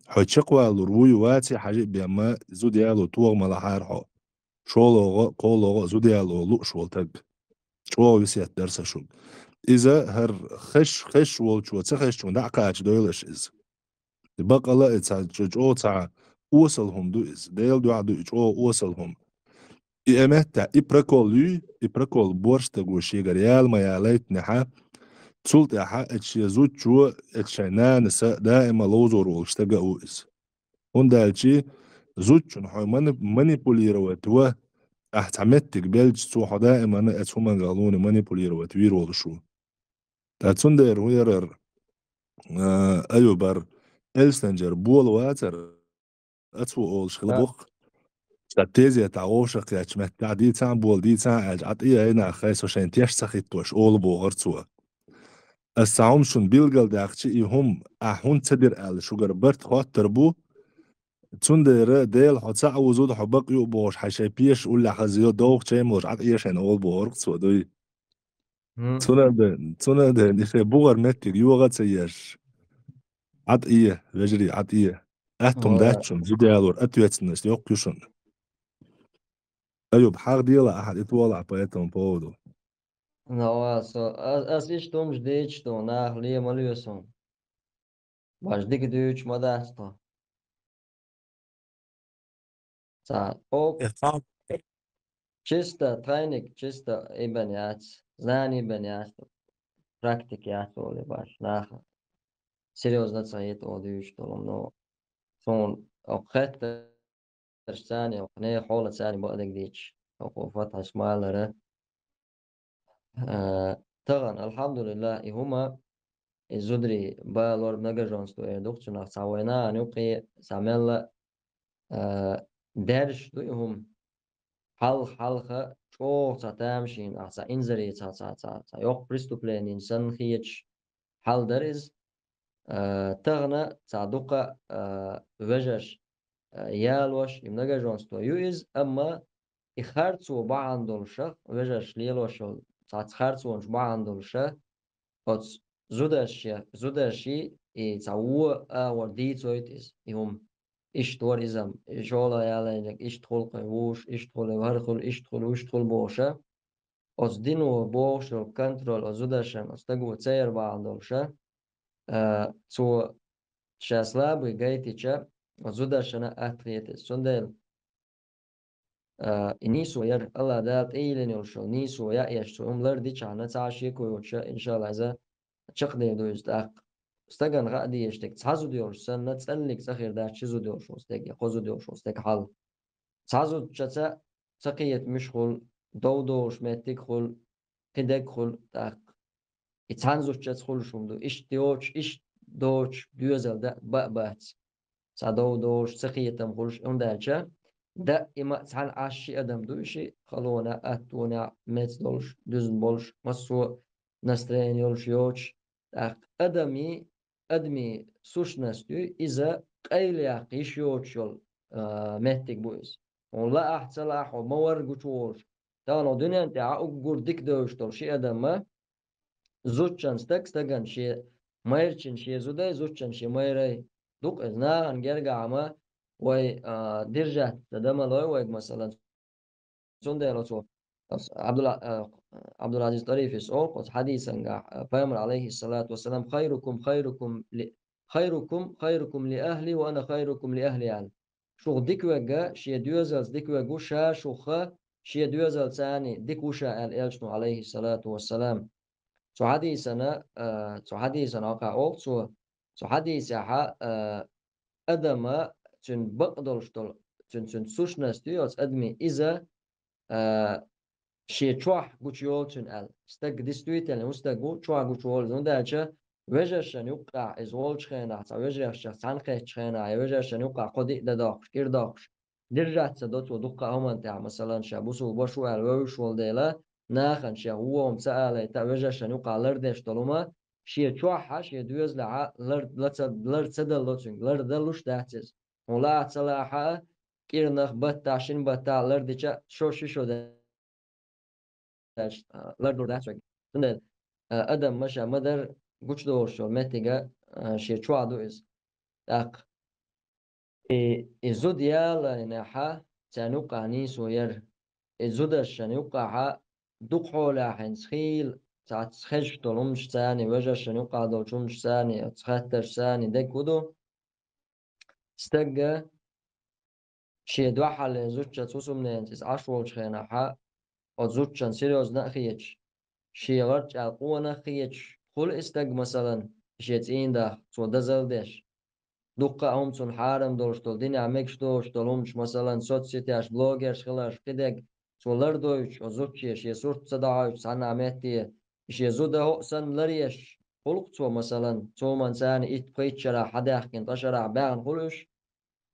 Хьо чекхвалалур вуй, ваций, хьажа а бен ма, зуда яло тоха ма лахьара хьо. ШолгӀа а, кхоалгӀа а зуда яло лууш волу таг. ЧӀогӀа весет дара сан шуьга. Иза хӀара хезаш, хезаш волчо ца хезчунна дӀа а кхачадойла аша иза. Баккъала а и цхьа чӀо-, чӀогӀа цхьа осал хӀума ду иза. Делан дуьхьа ду и чӀогӀа осал хӀума. И а меттехь, и прокол юй, и прокол боьрша стаго шегара яла ма ялайтинехь, цул тӀаьхьа эцу шен зудчо, эцу шайн нанас даима ловзор волуш стаг а ву иза. ХӀунда аьлча зудчунна хьо мани-, манипулировать ван, ахь цхьа меттиг белча, цо хьо даимана эцу хӀуманга гӀалуни манипулировать вийр волуш ву. Ткъа цундела хӀун яра, а, Аюб, ара Эльстенчара бола вацара, а цо олуш хила боккха. Ша тезетахь вовшах кхечу меттехь дийцахьа, бола дийцахьа аьлча, Ӏа тӀе яйнахь хай со шайн теш ца хӀиттош, олу бохура цо. Ас цхьа хӀума шуна билгалдаьккхича, и хӀума ахь хӀунда ца дира аьлла, шугара барт хоттар бу. Цундела Дела хьо цхьаъ вузу, хьо бакъ ю а бохуш, хьайн шайн пешаш уллехь хаза йо, довха чай молуш Ӏа тӀе ешайна олу бохург цо дуй. Цундела, цундела и шайн бугӀар меттиг йогӀа а ца еш. Ӏа тӀе, вежарий, Ӏа тӀе. Аьтту хӀума дац шуна, зуда ялор ответственность йоккха ю шуна. Аюб, хьагӀ дела ахьа тӀе тохалахь по этому поводу. Ну, аса, ас, ас иштта хӀумаш дийцаш ду, нах ле ма лоьсу. Баш дика дуьйцуш ма дац тхо. Ца, о, чисто тренинг, чисто и бен яц, знание бен яц, практика яц олу баш, наха. Серьёзно ца хета о дуьйцуш долу, но суна окху хеттарш царна, окху нехан хьола царна бакъдерг дийцуш. хӀокхо фатхьаш малара. А, тахана, алхьамдулиллахӀ, и хӀума, и зударий балор, многоженство эр ду-кх цунах, цхьа вай нахана юкъе, цхьа мелла, а, даьржаш ду и хӀума. Хьалха-хьалха чӀогӀа цхьа тамашийна, ахь цхьа инзаре, цхьа, цхьа, цхьа, цхьа йоккха преступлени санна хеташ хьал дара иза. А, тахана цхьа дукха, а, вежарш, а, ялош, и многоженство ю иза, амма и харцо бахьана долуша, вежарш лелош йолу цхьацца харцонаш бахьана долуша, оцу зударша, зударший и цхьа вон агӀор дийцойту иза, и хӀума. Иштта вара иза-м, и шолгӀа ялайнарг иштта хуьлу-кх вуьш, иштта хуьлу, хӀара хуьлу, иштта хуьлу, иштта хуьлу бохуша. Оцу дино бохуш йолу контроль оцу зударшна оцу стага ца яр бахьана долуша, а, цо ша слабый гайтича, оцу зударшна атта хета иза. Цундела, а, и нийсо яр, АллахӀ Дала тӀейиллина йолуш йолу нийсо яа еш, цо хӀума лардичахьана, цхьа а шеко йоцуша, иншаллахӀ, иза чекхдер ду иза тӀаккха. Стагана хаа дезаш дерг, цхьа зуда йолуш санна, цӀаллиг цӀа хир дац ши зуда йолуш волу стеган, я кхо зуда йолуш волу стеган хьал. Цхьа зудчаьрца ца кхета муьш хуьлу, дов долуш меттиг хуьлу, кхидерг хуьлу тӀаккха. И цхьана зудчаьрца хуьлуш хӀума ду, иштта йоцуш, иштта доцуш доьзал даа баа бац. Цхьа дов долуш, ца кхетам хуьлуш, хӀунда аьлча даима а цхьаьна Ӏаш ши адам ду, ши халонехь, аттонехь, меца долуш, дуьзна болуш, массо а настроение йолуш, йоцуш. ТӀаккха адамийн, адамийн сущность ю, иза къайла яккха йиш йоцуш йолу, а, меттиг бу иза. Хьуна лаахь, ца лаахь, хьо ма-варра гучуволуш. Тахана хӀокху дуьнен тӀехь уггар дика девзаш долу ши адам а, зудчун стаг, стагана шен майрачун шен зудай, зудчун шен майрай. Ду-кх иза, нахана гергахь ма вай, а, держаться дан ма лой вайга, масалан, цундела оцо, оцу Абдулла-, а, Абдулазиз ТӀарифис олу оцу хьадисангахь, а, Пайхамар, алейхиссалату вассалам: «Хайрукум, хайрукум ли, хайрукум, хайрукум ли ахли, ва ана хайрукум ли ахли», аьлла. Шух дика верг шен доьзалца дика верг ву, ша шух шен доьзалца а дика ву ша, аьлла элчано, алейхиссалату вассалам. Цу хьадисана, а, цу хьадисана хьокха олу цо, цу хьадисехьа, а, адама цуьнан бакъ долуш долу, цуьнан, цуьнан сущность ю оцу адамийн, иза, а, шен чохь гучуйолу цуьнан аьлла. Стаг действительно ву, стаг ву, чохь гучуволу иза. ХӀунда аьлча вежаршна юккъехь иза волчу хенахь, цхьа вежаршех цхьаьна кхеттачу хенахь, я вежаршна юккъехь кхо-диъ дан доккхуш, кӀира доккхуш, держаться до цо дуккха а хӀуманна тӀехь, масалан, ша бусулба ву аьлла вевзаш волу дела, нахана шех вон хӀума ца алайта а, вежаршна юккъехь лардеш долу хӀума, шен чохьа, шен доьзалехьа лар, ла ца, лар ца далло цуьнга, лардалуш дац иза. Хьуна лаахь, ца лаахь а, кӀирнах, баттахь, шина баттахь лардича, шо ши шо даьлча, а, лардур дац вайга. Цундела, а, адам ма ша ма-дарра гучудолуш йолу меттига, а, шен чохь ду иза. ТӀаккха и, и зуда ялайнехьа, царна юккъехь нийсо яра. И зударшна юккъехьа дукха хьолахь хӀинца хийла, цхьацца хезаш долу хӀуманаш царна, вежаршна юккъехь долчу хӀуманаш царна, оцу хаттарш царна дерг хӀун ду? Стага шен дуьхьалле зудчаьрца, хӀусамненца иза Ӏаш волчу хенахьа, оцу зудчун серьёзно а хеташ, шен гӀарчӀаьлла къонах а хеташ, хуьлу и стаг, масалан, шен цӀийнан даха, цо дозалла деш. Дуккха а хӀума цунна хьарам долуш долу, динехь мегаш доцуш долу хӀуманаш, масалан, соцсетеш блогерш хиларш, кхидерг, цо лардойтуш, оцу зудче шен сурт ца дахьойтуш цхьанна а метте, и шен зуда хӀоъ санна ларъеш, хуьлу-кх цо, масалан, цо хӀуманна царна итт-пхийтта шарахь хьадаьхкина, ткъа шарахь баьхна хуьлу уьш.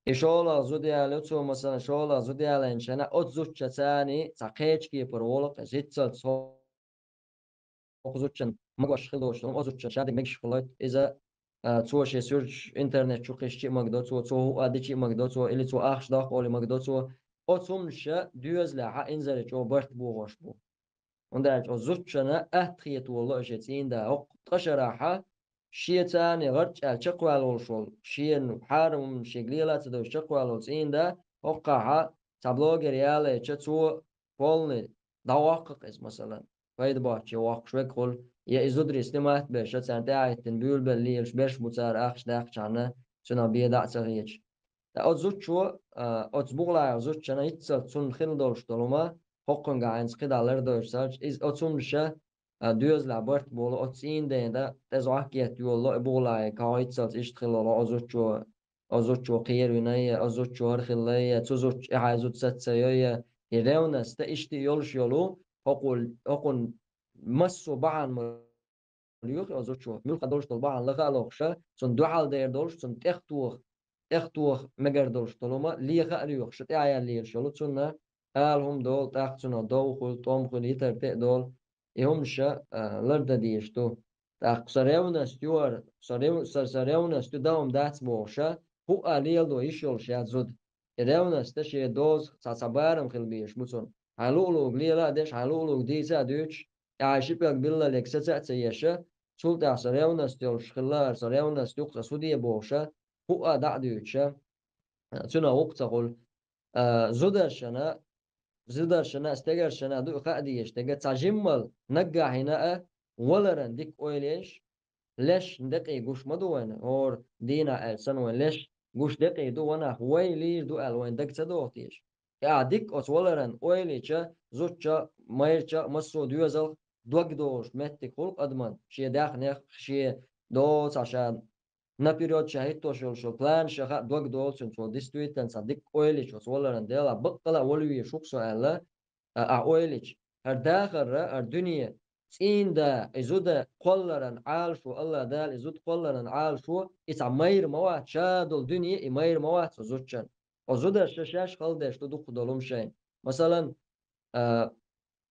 И шолгӀа зуда ялайо цо, масалан, шолгӀа зуда ялайначу хенахь оцу зудчаьрца цхьа кхечу кепара волу-кх иза, хӀинццалц хӀокху зудчун магош хила доцуш долу, оцу зудчун шадерг мегаш хуьлуьйту. Иза, а, цо шен суьрташ интернет чу кхиссича а магадо цо, цо хӀуъа дича а магадо цо, или цо ахча доккху олий магадо цо. Оцу хӀуманаша доьзалехьа инзаре чӀогӀа барт бохош бу. ХӀунда аьлча оцу зудчунна атта хета волало шен цӀийнан да. ХӀокху ткъа шарахьа шен царна гӀарчӀаьлла чекхваьлла волуш волу, шена хьарам хӀума шега лела а ца девзаш чекхваьлла волу цӀийнан да, хӀокхахьа цхьа блогер ялайча, цо полный дӀавоккху-кх иза, масалан, пайда боцчу воккхуш верг хуьлу, я и зударий снимать берш, царна тӀаьхьахӀиттина буьйлабелла лелаш берш бу цара ахча даьккхичхьана, цунах бен дӀа а ца хеташ. Ткъа оцу зудчо, а, оцу бухалахь йолу зудчунна хӀинццалц цунна хила долуш долу хӀума, хӀокхуьнгахь хӀинца кхидӀа лардойтуш ца хилча, иза оцу хӀуманаша, а, доьзалехь барт болу, оцу цӀийнан дена тӀе зӀок етта йолало и бухалахь, кхо хӀинццалц иштта хила волу оцу зудчо, оцу зудчо кхеравина я, оцу зудчо хӀара хилла я, цу зудчо и хьайн зуда саца ца йо я, И ревность иштта йолуш йолу, хӀокхул-, хӀокхунна массо а бахьана ма лоьху и зудчо. Муьлхха долуш долу бахьана лаха а лохуша, цунна дуьхьал дер долуш, цунна тӀехтоха, тӀехтоха мегар долуш долу хӀума леха а лоьхуша, тӀаьхьа яьлла лелаш йолу, цунна ала хӀума долу, тӀаккха цунах дов хуьлу, тӀом хуьлу, йитар тӀе а долу. И хӀумаша, а, лардан дезаш ду. ТӀаккха со ревность ю хӀара, со рев-, со, со ревность ю, дан хӀума дац бохуша, хӀуъа леладо йиш йолуш яц зуда. И ревность шен доза цхьа, цхьа барам хила безаш бу цунна. Хьайн луъу-луъург лела а деш, хьайн луъу-луъург дийца а дуьйцуш, тӀаьхьа ши пӀелг билла лега саца а ца еш, цул тӀаьхьа со ревность йолуш хилла хӀара, со ревность ю-кх, сан суде бохуша, хӀуъа дӀа а дуьйцуша, цуьнан гӀуллакх ца хуьлу. А, зударшна, зударшна, стегаршна ду и хаа дезаш дерг, цхьа жиммал наггахь хӀинца а валаран дика ойла еш, леш декъий гуш ма ду вайна, хӀора дийнахь аьлла санна вайн леш гуш декъий ду, ванах вай лийр ду аьлла вайн даг ца доху теша. И ахь дика оцу валаран ойла йича, зудчо, майрачо, массо а доьзалх дог долуш меттиг хуьлу адаман, шен даьхнех, шен доцахь ша наперёд ша хӀиттош йолуш йолу планаш а хаьа, дог долу цуьнан, цо действительно цхьа дика ойла йича оцу валаран, Дела, баккъала а вала везаш ву-кх со аьлла, а, ахь ойла йича. ХӀара дахарра, хӀара дуьне, цӀийнан да, и зуда кхолларан Ӏалашо, АллахӀ Дала и зуда кхолларан Ӏалашо, и цхьа майра ма вац, ша долу дуьне и майра ма вац оцу зудчун. Оцу зударша шаьш хала деш ду дукха долу хӀума шайна. Масалан, а,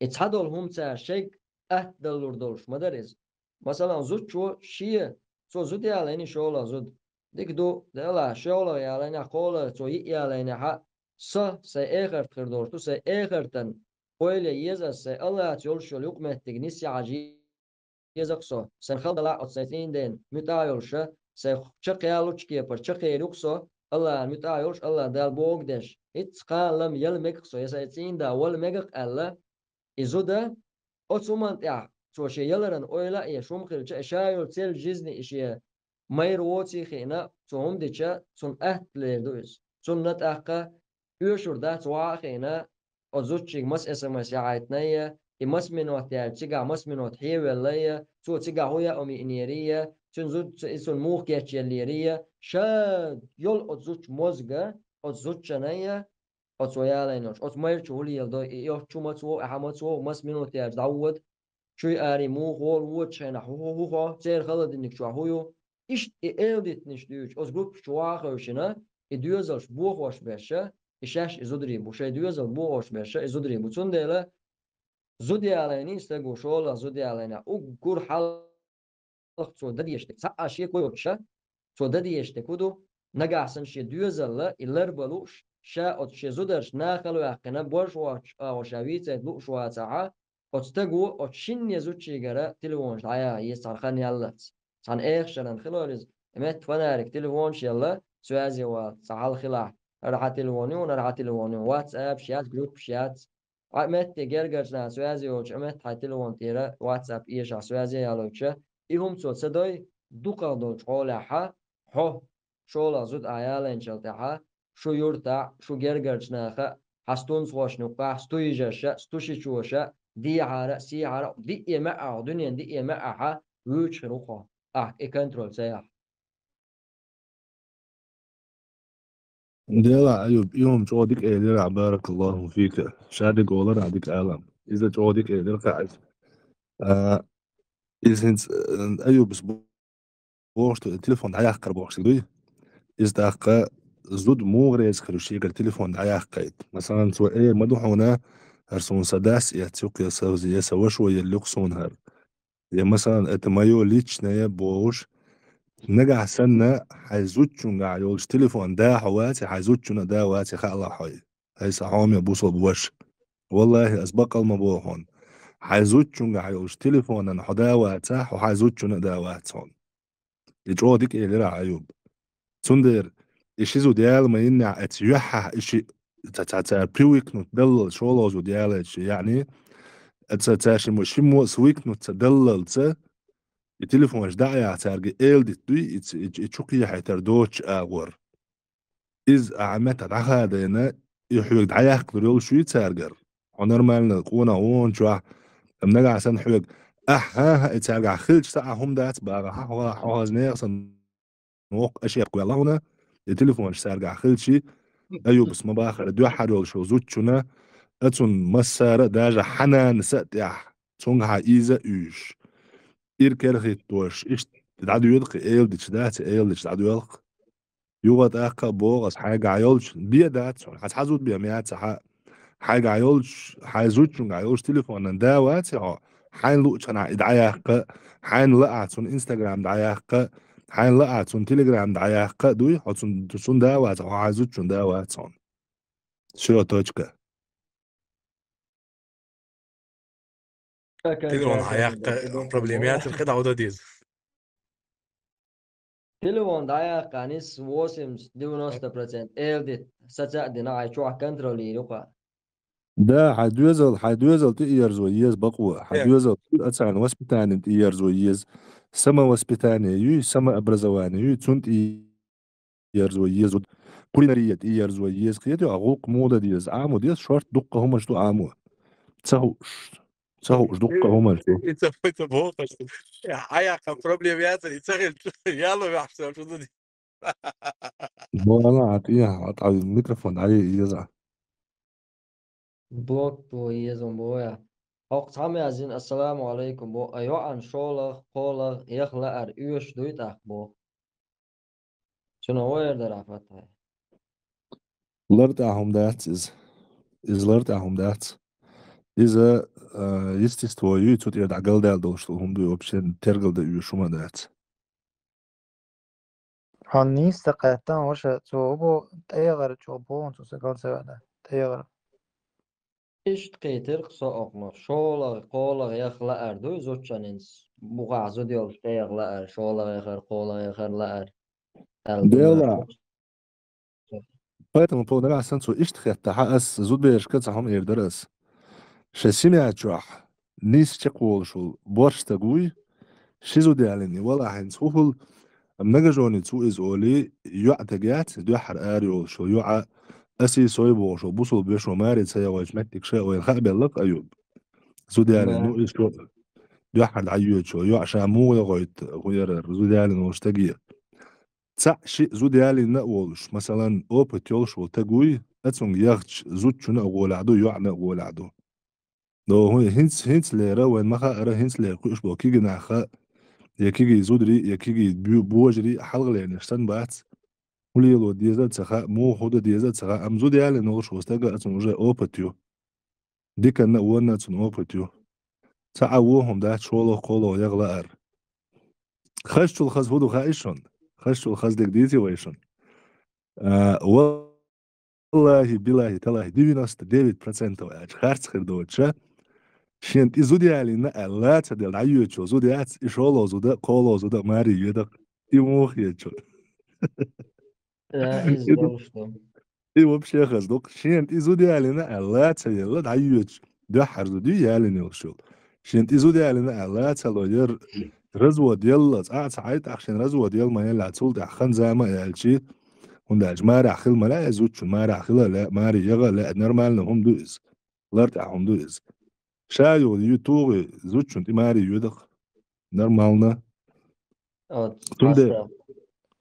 и цхьадолу хӀума цара шайга атта даллур долуш ма дара иза. Масалан, зудчо шен, цо зуда ялийна, шолгӀа зуда. Дика ду, делахь, шолгӀа ялийнехь, кхоалгӀа цо йиъ ялийнехь а, со сайн эхарт хир долуш ду, сайн эхартан ойла ян еза ас, сайн АллахӀца йолуш йолу юкъаметтиг нисъян хьажа еза-кх со. Сайн хала далахь оцу сайн цӀийнан дена муьтӀахь а йолуша, сайн чекхъялучу кепара чекхъер ю-кх со, АллахӀана муьтӀахь а йолуш, АллахӀ Дала бохург деш. ХӀинцца кхана лама яла мега-кх со, я сайн цӀийнан да вала мега-кх аьлла, и зуда, оцу хӀуманна тӀехь цо шен яларан ойла а еш хӀума хилча, и ша йолу цель жизни и шен майра воций хиъна, цо хӀума дича, цунна атта лер ду иза. Цунна тӀаккха оьшур дац ваха а хиъна, оцу зудчуьнга маса эс эм эс яхьийтинай, и маса минот яьлча цигахь маса минот хьевеллай, цо цигахь хӀун яа хӀума йиънерий, цуьнан зуда, и цунна муха кечъеллерий, ша йолу оцу зудчун мозга, оцу зудчунай, оцо ялайна йолуш, оцу майрачо хӀун леладой, и оцу чу маца вогӀу, и хьа маца вогӀу, маса минот яьлча дӀавода, чуй арий муха волу, водучу хенахь хӀу, хӀу, хӀу хьо, церан холодильник чохь хӀу ю. Иштта и эладитанаш дуьйцуш, оцу группаш чу ваха а хевшина, и доьзалш бохош берша, и шаьш и зударий бу, шайн доьзал бохош берша, и зударий бу. Цундела зуда ялайний стага, шолгӀа зуда ялайна, уггар хьалха цо дан дезаш дерг, цхьа а шеко йоцуша, цо дан дезаш дерг хӀун ду, нагахь санна шен доьзалла и ларба лууш, ша оцу шен зударшна хала ваьккхина, борша вахча агӀор ша вийцайта лууш вацахьа, оцу стаго оцу шинне зудчигара телефонаш дӀаяха еза цхьана хан яллалц. Цхьана эха шаран хилор иза, и метта фонарик телефонаш елла, связи вала, цхьа хьал хилахь, хӀара хьан телефон ю, хӀара хьан телефон ю, WhatsApp-ш яц, группаш яц. Ӏа метте гергарчу наха связи йолчу, Ӏа метта хьайн телефон тӀера WhatsApp эшахь связи ялуьйтуша, и хӀума цо ца дой, дукхах долчу хьолехьа, хьо, шолгӀа зуда ахь ялайначул тӀаьхьа, шу юртахь, шу гергарчу наха, хьан стунцхошна юккъахь, сту йижарша, сту шичоша, дехьара а, сехьара а, диъе маьӀӀа, дуьненан диъе маьӀӀа хьан вуьйцуш хир ву хьо, ахь и контроль ца яхь. Дела, Аюб, и хӀума чӀогӀа дика элира, баракаллаху фика. Ша дика олар, а дика алам. Иза чӀогӀа дика элира кхаьа. А, иза хӀинца, э, Аюбас бо-, бохуш ду, телефон дӀаяккхар бохуш дуй? Иза тӀаккха зуда муха реза хир ю шегара телефон дӀаяккхайта? Масалан, цо эр ма ду хьуна, хӀара суна сан дас эцна юккъе, я сан, я сан вашо елла юккъе суна хӀара. Я, масалан, это моё личное бохуш, нагахь санна хьайн зудчуьнгахь йолчу телефон да хьо вацахь, хьайн зудчунна а да вацахь, хаалахь хьо. Хьайса хьоме бусалба ваша. Валлахи, ас баккъал ма боху хьуна. Хьайн зудчуьнгахь йолчу телефонан хьо да вацахь, хьо хьайн зудчунна а да вац хьуна. И чӀогӀа дика элира Аюб. Цундела и ши зуда яла ма йиннехь, эца юьххьехь и ши ца, ца, цара привыкнуть даллалц, шолгӀа зуда ялайча, яъни, ца, ца шиммо, шиммо свыкнуть ца даллалца, и телефонаш дӀа а яхь, цаьрга эладита дуй, и ц-, и ч-, и чу кхехьийтар доцучу агӀор. Иза ахьа меттахь дӀахадайна, и хьоьга дӀаяккхалур йолуш юй цаьргара. Хьо нормально къонах ву хьуна чохь, амма нагахь санна хьоьга, ахьа, хӀа-хӀа, и цаьргахь хилча, сан а хӀума дац бахахь, хьо, хьо хаза нехан санна воккха ашерк ваьлла хьуна, и телефонаш цаьргахь хилчий, Аюбас ма бахара, дуьххьара йолуш йолу зудчунна, Ацун массара а даже хьананаса а тӀехь, цунгахьа иза а уьйш. Ир керхиттош, иштта дӀадоьдакхи, эладича дац, эладича дӀадоьлху. Юха тӀаккха а боху ас, хьайгахь йолчу бен дац хьуна, хьан цхьа зуда бен ма яц хьа. Хьайгахь йолчу, хьайн зудчунгахь йолчу телефонан да вац хьо, хьайна луучу хьанахь и дӀаяккха, хьайна лаахь цунна Instagram дӀаяккха, хьайна лаахь цунна Telegram дӀаяккха а дуй, хьо цунна, цунна да вац, хьо хьайн зудчунна да вац хьуна. Всё, точка. Телефон хьаяккха проблема яцара, кхидӀа хӀун дан деза? Телефон дӀаяьккхина иза восемьдесят-девяносто процент эладита, саца а дина, хьайн чохь контролируй-кха. Да, хьайн доьзал, хьайн доьзал тӀеерзо еза бакъо. Хьайн доьзал, ацарна воспитанина тӀеерзо еза. Самовоспитание юй, самообразование юй, цунна тӀе ерзо еза зуда. Кулинария тӀеерзо еза. Кхетий, а гӀуллакх муха дан деза? Ӏамо деза, шорта дуккха хӀуманаш ду Ӏамо. Ца хууш. Ца хууш дуккха хӀуманаш ду. И ца, и ца бохуш. Хьаяккха проблема яцара, и ца хилча, яло ваьхьаш ца шу ду. Бо ана, а тӀе, а тӀе микрофон дӀае еза. Блок бо еза бо я. ХӀокху цхьамма яздина: «Ассаламу алейкум», бо, а йоӀан шолгӀа, кхоалгӀа яха лаар оьшуш дуй тӀаккха бо. Цунах вай эр дара, Фатхьай. Лар тӀехь хӀума дац иза. Иза лар тӀехь хӀума дац. Иза, а, естество юй, цу тӀера дӀа галдаьлла долуш долу хӀума дуй, вообще тергал дан оьшуш хӀума дац. Хьан нийса ца кхетта, ваша, цо хӀун бо, тӀегӀар чӀогӀа боху, цо сан кал ца веана. ТӀегӀар. Иштта кхийтира-кх со окхунах, шолгӀа, кхоалгӀа яха лаар дуй зудчунна, бухахь зуда йолуш тӀегӀа лаар, шолгӀа яхар, кхоалгӀа яхар лаар аьлла. Дела. Поэтому по нагахь санна цо иштта хетта, хьан ас зудберашка цхьа хӀума эр дара ас. Шайн семья чохь нийса чекхволуш волу борша стаг вуй, ши зуда ялийна и валахь, хӀинца хӀун хуьлу, многоженец ву иза олий, йоӀ таг яц, дуьххьара ара йолуш йолу йоӀ, асий сой бохуш волу бусулба вешо маре ца яхийтинчу меттигаш а вайна хаа белла-кх, Аюб. Зуда ялийна ву иза, дуьххьара дӀайоьдуш йолу йоӀ ша муха яхийта, хӀун яра, зуда ялийна волу стаге. Цхьаъ-шиъ зуда ялийна а волуш, масалан, опыт йолуш волу стаг вуй, ацунга яхча, зудчунна а гӀолехь ду, йоӀна а гӀолехь ду. До, хӀун, хӀинц-, хӀинцалера, вайн ма хаъара, хӀинцалера кхуьуш болу кегий нах а, я кегий зударий, я кегий бу-, божарий а хьалхалернаш санна бац. ХӀун лело деза а ца хаьа, муха хӀун дан деза а ца хаьа, амма зуда ялийна волуш волу стага, ацунна уже опыт ю. Диканна а, вонна а цунна опыт ю. Цхьа а вон хӀума дац, шолгӀа, кхоалгӀа яха лаар. Хазачул хаза хӀун ду хаьий шуна? Хазачул хаза дерг дийций вай шуна? А, валлахӀи, биллахӀи, таллахӀи, девяносто девять процентов аьлча, харц хир доцуша, шена тӀе зуда ялийна аьлла, ца делла, дӀайоьдуш йолу зуда яц, и шолгӀа зуда, кхоалгӀа зуда маре йоьду-кх. И муха хеташ ю? Да, иза долуш ду. И вообще хаза ду-кх. Шена тӀе зуда ялийна аьлла, ца елла, дӀайоьдуш дуьххьара зуда ю ялийна йолуш йолу. Шена тӀе зуда ялийна аьлла, ца ло яра, развод елла, цкъа а ца Ӏай, тӀаккха шена развод елла ма елла, цул тӀаьхьа хан-зама а яьлча, хӀунда аьлча марехь хила ма лаьа, зудчун марехь хила а лаьа, маре яха а лаьа, нормально хӀума ду иза. Лар тӀехь хӀума ду иза. Ша юха ю тухий, зудчун тӀе маре йоьду-кх. Нормально. Цундела,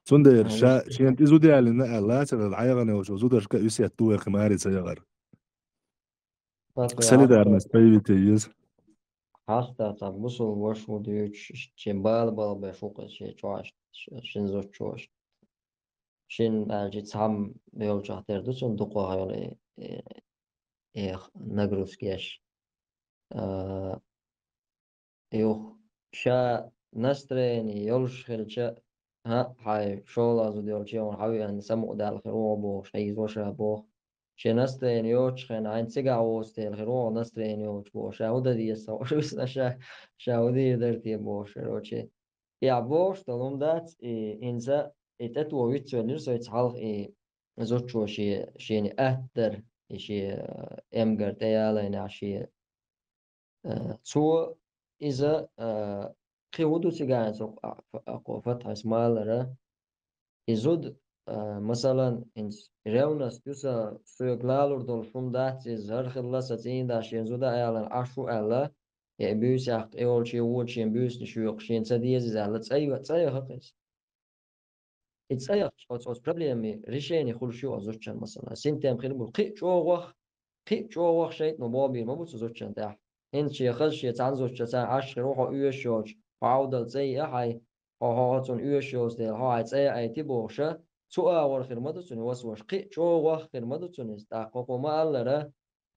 цундела ша, шена тӀе зуда ялийна аьлла, цара дӀаяхана йолчу зударшка а весет ду вай кхин маре ца яхар. Солидарность проявить е еза. Хьаста цхьа бусулба ваша хӀун дуьйцуш, шен бала балбеш ву-кх иза шен чохь, шен зудчо. Шен аьлча цхьамма йолчух тера ду цунна дукхах йолу и, и, и нагрузкеш. А, юха ша настроение йолуш хилча, хӀаъ, хьайн шолгӀа зуда йолчу хьан веана самукъадаьлла хир ву бохуш, хьийзо ша боху. Шен настроение йоцучу хенахь, хьайн цигахь воцу дела хир ву настроение йоцуш боху. Ша хӀун дан деза сан ваша висна, ша, ша хӀун дийр дара те бохуш, короче. И ахь бохуш долу хӀума дац, и хӀинца и тӀетоха вицвеллера со хӀинца хьалха и зудчо шен, шена атта дара, и шен, э, эмгар тӀеялайна шен, э, цо иза, э, кхин хӀун ду цигахь хӀинца, а, а, кху Фатхьас ма-аллара, и зуда, э, масалан, хӀинца ревность ю сан, соьга лалур долуш хӀума дац иза, хӀара хилла сан цӀийнда шен зуда а алана Ӏаш ву аьлла, я и буьйса яккха тӀейолчу, я вочу шен буьйсанаш йоькъу, шена ца деза иза аьлла, цӀа ю-, цӀа яха-кх иза. И цӀа яхча, оцу, оцу проблемийн решение хуьлуш ю оцу зудчун, масала. Синтем хир бу. Кхин а чӀогӀа, кхин а чӀогӀа ваха шайтӀано болх бийр ма бу цу зудчун тӀехь. ХӀинца шен хаза шен цхьана зудчуьнца царна Ӏашкхир ву хьо оьшуш йоцуш, хьо Ӏовдал цӀе йиъа хьай, хьо, хьо, хьо цунна оьшуш йоцу дела, хьо хьайн цӀе а айти бохуш, цу агӀор хир ма ду цунна васвас, кхин а чӀогӀа ваха хир ма ду цунна иза. ТӀаккха хӀокхо ма-аллара,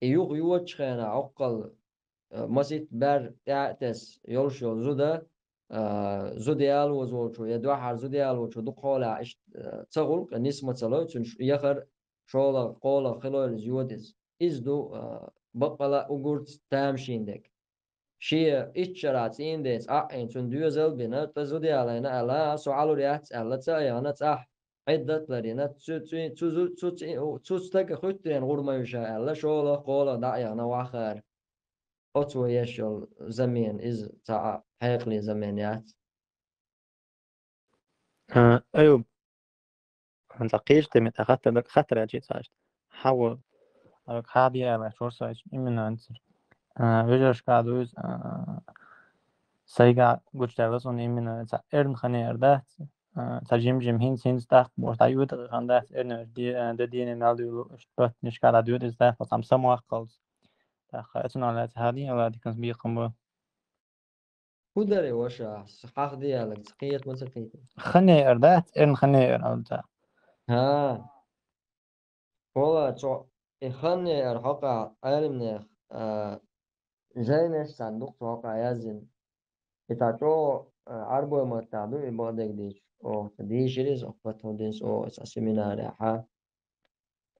и юха йоцучу хенахь, хӀоккхул, э, масийтта бӀаьрг тӀаьхьа а тесна йолуш йолу зуда, а, зуда ялоза волчо я дуьххьара зуда ялочо дукха хьолахь иштта, а, ца гӀуллакх, ниса ма ца лой, цуьнан ш-, яхар шолгӀа, кхоалгӀа хилойла иза йода иза. Иза ду, а, баккъала а уггар а тамашийна дерг. Шен итт шарахь цӀийнан деца Ӏаьхьийна цунна доьзал а бина, тӀе зуда ялийна аьлла, а, со Ӏалур яц аьлла, цӀа а яхана, цӀахь Ӏиддат а ларйина, цу, цу, цу, цу, цу, цу, цу стага хуьттаренна гӀур ма ю ша аьлла, шолгӀа, кхоалгӀа дӀа а яхана, вахара. Оцо еш йолу замена иза цхьа а хьекъале замена яц. А, Аюб, хьан цхьа кхечу теми тӀе хаттар, хаттар аьлчи ца хьажа. Хьан ву, а, хьан дийр аьлла, чуьра сайчу именно анцара. А, вежаршка а ду иза, а, сайга гучудаьлла суна именно цхьа эрна ханера дац, а, цхьа жим-жим хӀинца-хӀинца тӀаккха бохуш дӀайоьду хан дац, эрна де-, а, де дийне мел дуьйлу, иштта баттанашка дӀадоьду иза дац, цхьа самаваккхалц. ТӀаккха цунах лаьцна хьан дийр аьлла диканца бекхам бу. ХӀун дарий, ваша, хьах де аьлларг ца кхета ма ца кхета? Ханеар дац, эрна ханеар аьлла ца. ХӀа. Вала, цо и ханеар хьокъехь Ӏеламнех, а, жайнаш санна ду-кх цу хьокъехь яздина. И цхьа чӀогӀа, а, Ӏарбой маттахь ду, и бакъдерг дийцича. Оха ца дийшира иза, оха патал динца оха цхьа семинарехьа.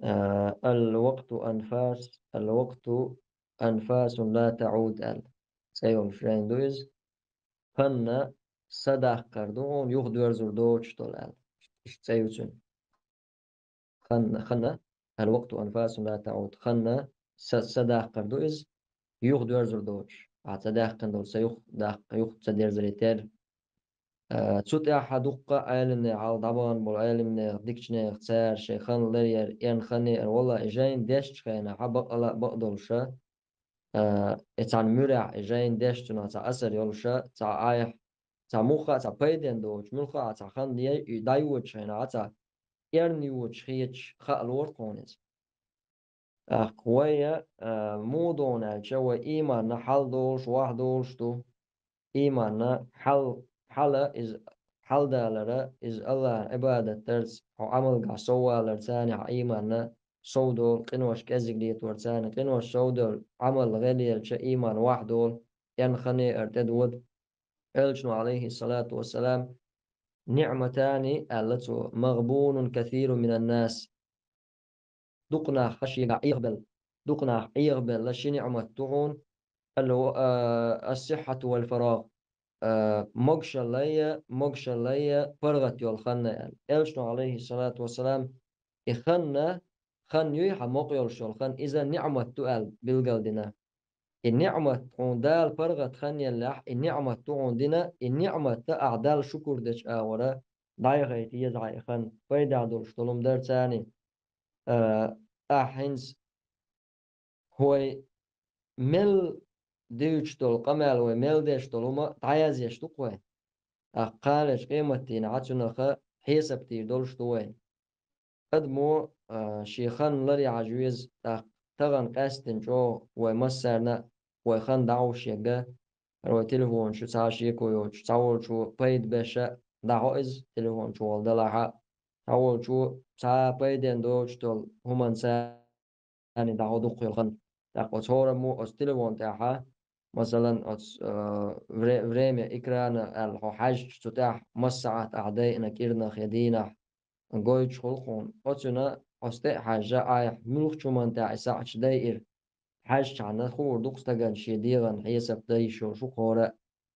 А, «Ал-вакъту анфас, ал-вакъту анфасун ла таӀуд», аьлла. ЦӀе йолуш жайна ду иза. Ханна са даккхар ду хьуна, юха доьрзур доцуш долу аьлла. Иштта цӀе ю цуьнан. Ханна, ханна, «Ал-вакъту анфасун ла таӀуд». Ханна са, са даккхар ду иза, юха доьрзур доцуш. Ахьа ца даьккхина долу са юха даккха, юха ца дерзаре терра. А, цу тӀаьхьа дуккха а Ӏеламнех, хьалха дӀабахана болу Ӏеламнех, дикачу нехан цара шайн хан ларъяр, эрна ханеар, валлахӀи, и жайна дешчу хенахь, хьан бакъала а бакъдолуша, а, и цхьана муьрехь, и жайна деш цунах цхьа асар йолуша, цхьа айхьа, цхьа муха а, цхьа пайденна доцуш, муьлхха а цхьа хан дӀайоьдучу хенахь, цхьа эрна йоцуш хеташ хаа лору тхуна иза. ТӀаккха вай, а, муха ду аьлча, вай ийманна хьал долуш, ваьхьа долуш ду. Ийманна хьал, хьала иза, хьалдалара иза АллахӀан Ӏибадат дарца, хьо Ӏамалгахь совваларца, хьан ийманна сов долу, къинош кӀезиг летарца, къинош сов долу Ӏамал гӀелъелча ийман ваьхьа долу, эрна ханеар тӀедоду. Элчано, Ӏалайхиссалату вассалам, «ниӀматани», аьлла цо, «магъбунун касирун минан нас». Дукха нах шегахь Ӏехабелла, дукха нах Ӏехабелла ши ниӀмат ду хьуна, ал-, а, ас-сиххьату вал-фарагъ, а, могушаллай, могушаллай паргӀат йолу хан аьлла. Элчано, Ӏалайхиссалату вассалам, и хан, хан юй хьан мукъа йолуш йолу хан, иза ниӀмат ду аьлла билгалдина. И ниӀмат хьуна Дала паргӀат хан еллехь, и ниӀмат ду хьуна дина, и ниӀматта ахь Далла шукур дечу агӀора дӀаяхийта еза хьан и хан, пайда долуш долу хӀума дарца. А, ахь хӀинца вай мел дуьйцуш долу къамел, вай мел деш долу хӀума дӀаязъеш ду-кх вай. ТӀаккха кхана лечу къематдийнахь цунах хьесап дийр долуш ду вай. Адамо, а, шен хан ларъяхьаш веза, тӀаккха тахана къаьсттина чӀогӀа вай массарна а вай хан дӀахьуш ерг, хӀара вай телефон чу цхьа шеко йоцуш, цхьаволчо пайда беша дӀахьо иза, телефон чухула далахьа, цхьаволчо цхьа пайденна доцуш долу хӀуманца дӀахьо дукха йолу хан. ТӀаккха оцу хӀораммо оцу телефон тӀехьа, масалан, оцу, а, вре-, время экрана аьлла хьо хьаьжча, цу тӀехь масса сахьт ахь дайъина кӀирнах я дийнахь, гойтуш хуьлу хьуна. Оцуьнан оцу тӀе а хьаьжжа, айхьа муьлххачу хӀуманна тӀехь и сахьташ дайира. Хьаьжчахьана хуур ду-кх стагана шен дегӀан хьесап дан йиш йолуш ву хӀора а.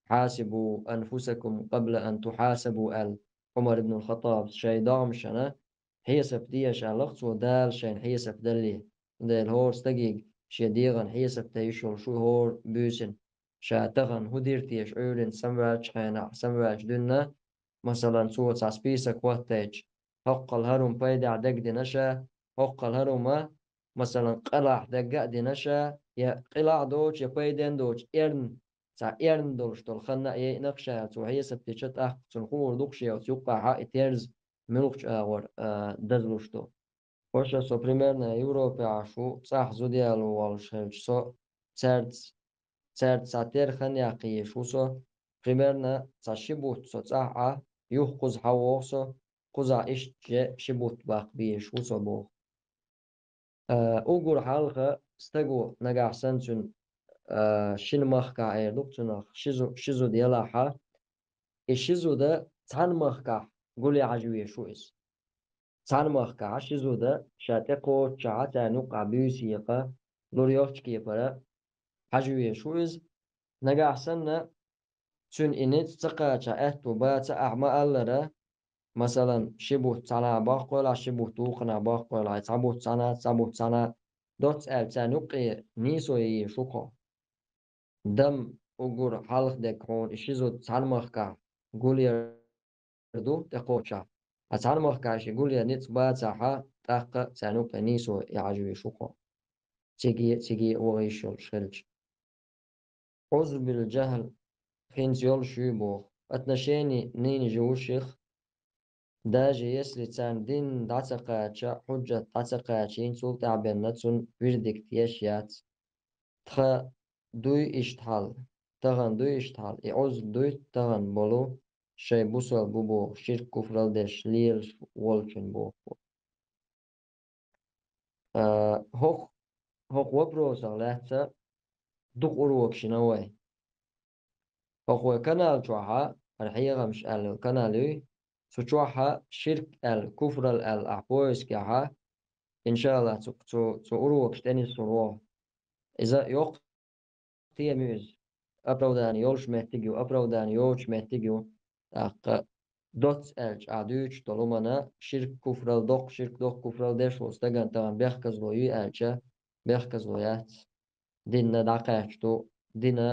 «Хьасибу анфусакум къабла ан тухьасабу», аьлла Ӏумар ибн ал-Хаттаб, шайн догӀмашна хьесап де аша аьлла-кх цо, Дала шайна хьесап далале. Цундела хӀора стаге шен дегӀан хьесап дан йиш йолуш ву хӀора буьйсанна. Ша тахана хӀун дира теша Ӏуьйранна самаваьллачу хенахь, самаваьллачу дуьнна, масалан, цо цхьа список хӀоттайча, хӀоккхул хӀара хӀума пайдехь дагадина ша, хӀоккхул хӀара хӀума, масалан, къилахь дагга а дина ша, я къилахь доцуш, я пайденна доцуш, эрна, цхьа эрна долуш долу хан а яйина-кх ша, цо хьесап дича, тӀаккха цунна хуур ду-кх шен оцу юккъехьа и терза муьлххачу агӀор, а, дазлуш ду. Хьоша со примерно Европе Ӏаш ву, цӀахь зуда яло волуш хилча со, цаьрца, цаьрца цхьа терхан яккхийш ву со, примерно цхьа ши бутт со цӀахь Ӏа, юха кхуза хьан воху со, кхузахь иштта ши бутт баккха безаш ву со боху. Э, уггар хьалха стаго нагахь санна цуьнан, э, шина махкахь эр ду-кх цунах, ши зу-, ши зуда ялахьа, и ши зуда цхьана махкахь гулъян хьажа везаш ву иза. Цхьана махкахь ши зуда ша тӀекхоччохь царна юккъахь буьйса екъа, лур йолчу кепара хьажа везаш ву иза. Нагахь санна цуьнан и ницкъ ца кхача аьтто баца ахь ма-аллара, масалан, ши бутт цхьана баккхойла, ши бутт вукхана баккхойла, цхьа бутт цхьана, цхьа бутт цхьана, доцца аьлла царна юккъе нийсо ян езаш ву-кх хьо. Дам уггар хьалха дерг хьуна и ши зуда цхьана махкахь гулъяр ду тӀекхоччохь. Ткъа цхьана махкахь ши гулъян ницкъ бацахьа, тӀаккха царна юккъе нийсо ян хьажа везаш ву-кх хьо. Циге, циге ваха йиш йолуш хилча. Ӏузр биль-джахьл хӀинца йолуш ю боху. Отношени нина живущих, даже если царна дин дӀа ца кхача, хьуджат дӀа ца кхачийна, цул тӀаьхьа бенна цунна вердикт еш яц. Тхан дуй иштта хьал, тахана дуй иштта хьал, и Ӏузр дуй тахана болу, шайн бусалба ву боху, ширк-куфрал деш лелаш волчун боху. А, хӀокху, хӀокху вопросах лаьцна дукха урокаш йина вай. ХӀокху вай канал чохьа, хӀара хьехамаш аьлла канал юй, цу чохьа ширк аьлла, куфрал аьлла ахь поискехьа, иншааллахӀ, цу, цу, цу урокаш тӀенисхур ву хьо. Иза йоккха тема ю иза. Оправдание йолуш меттиг ю, оправдание йоцуш меттиг ю. ТӀаккха доцца аьлча, ахь дуьйцуш долу хӀумана ширк, куфрал доккху, ширк доккху, куфрал деш волу стагана тахана бехказло юй аьлча, бехказло яц. Динна дӀакхаьчна ду, дина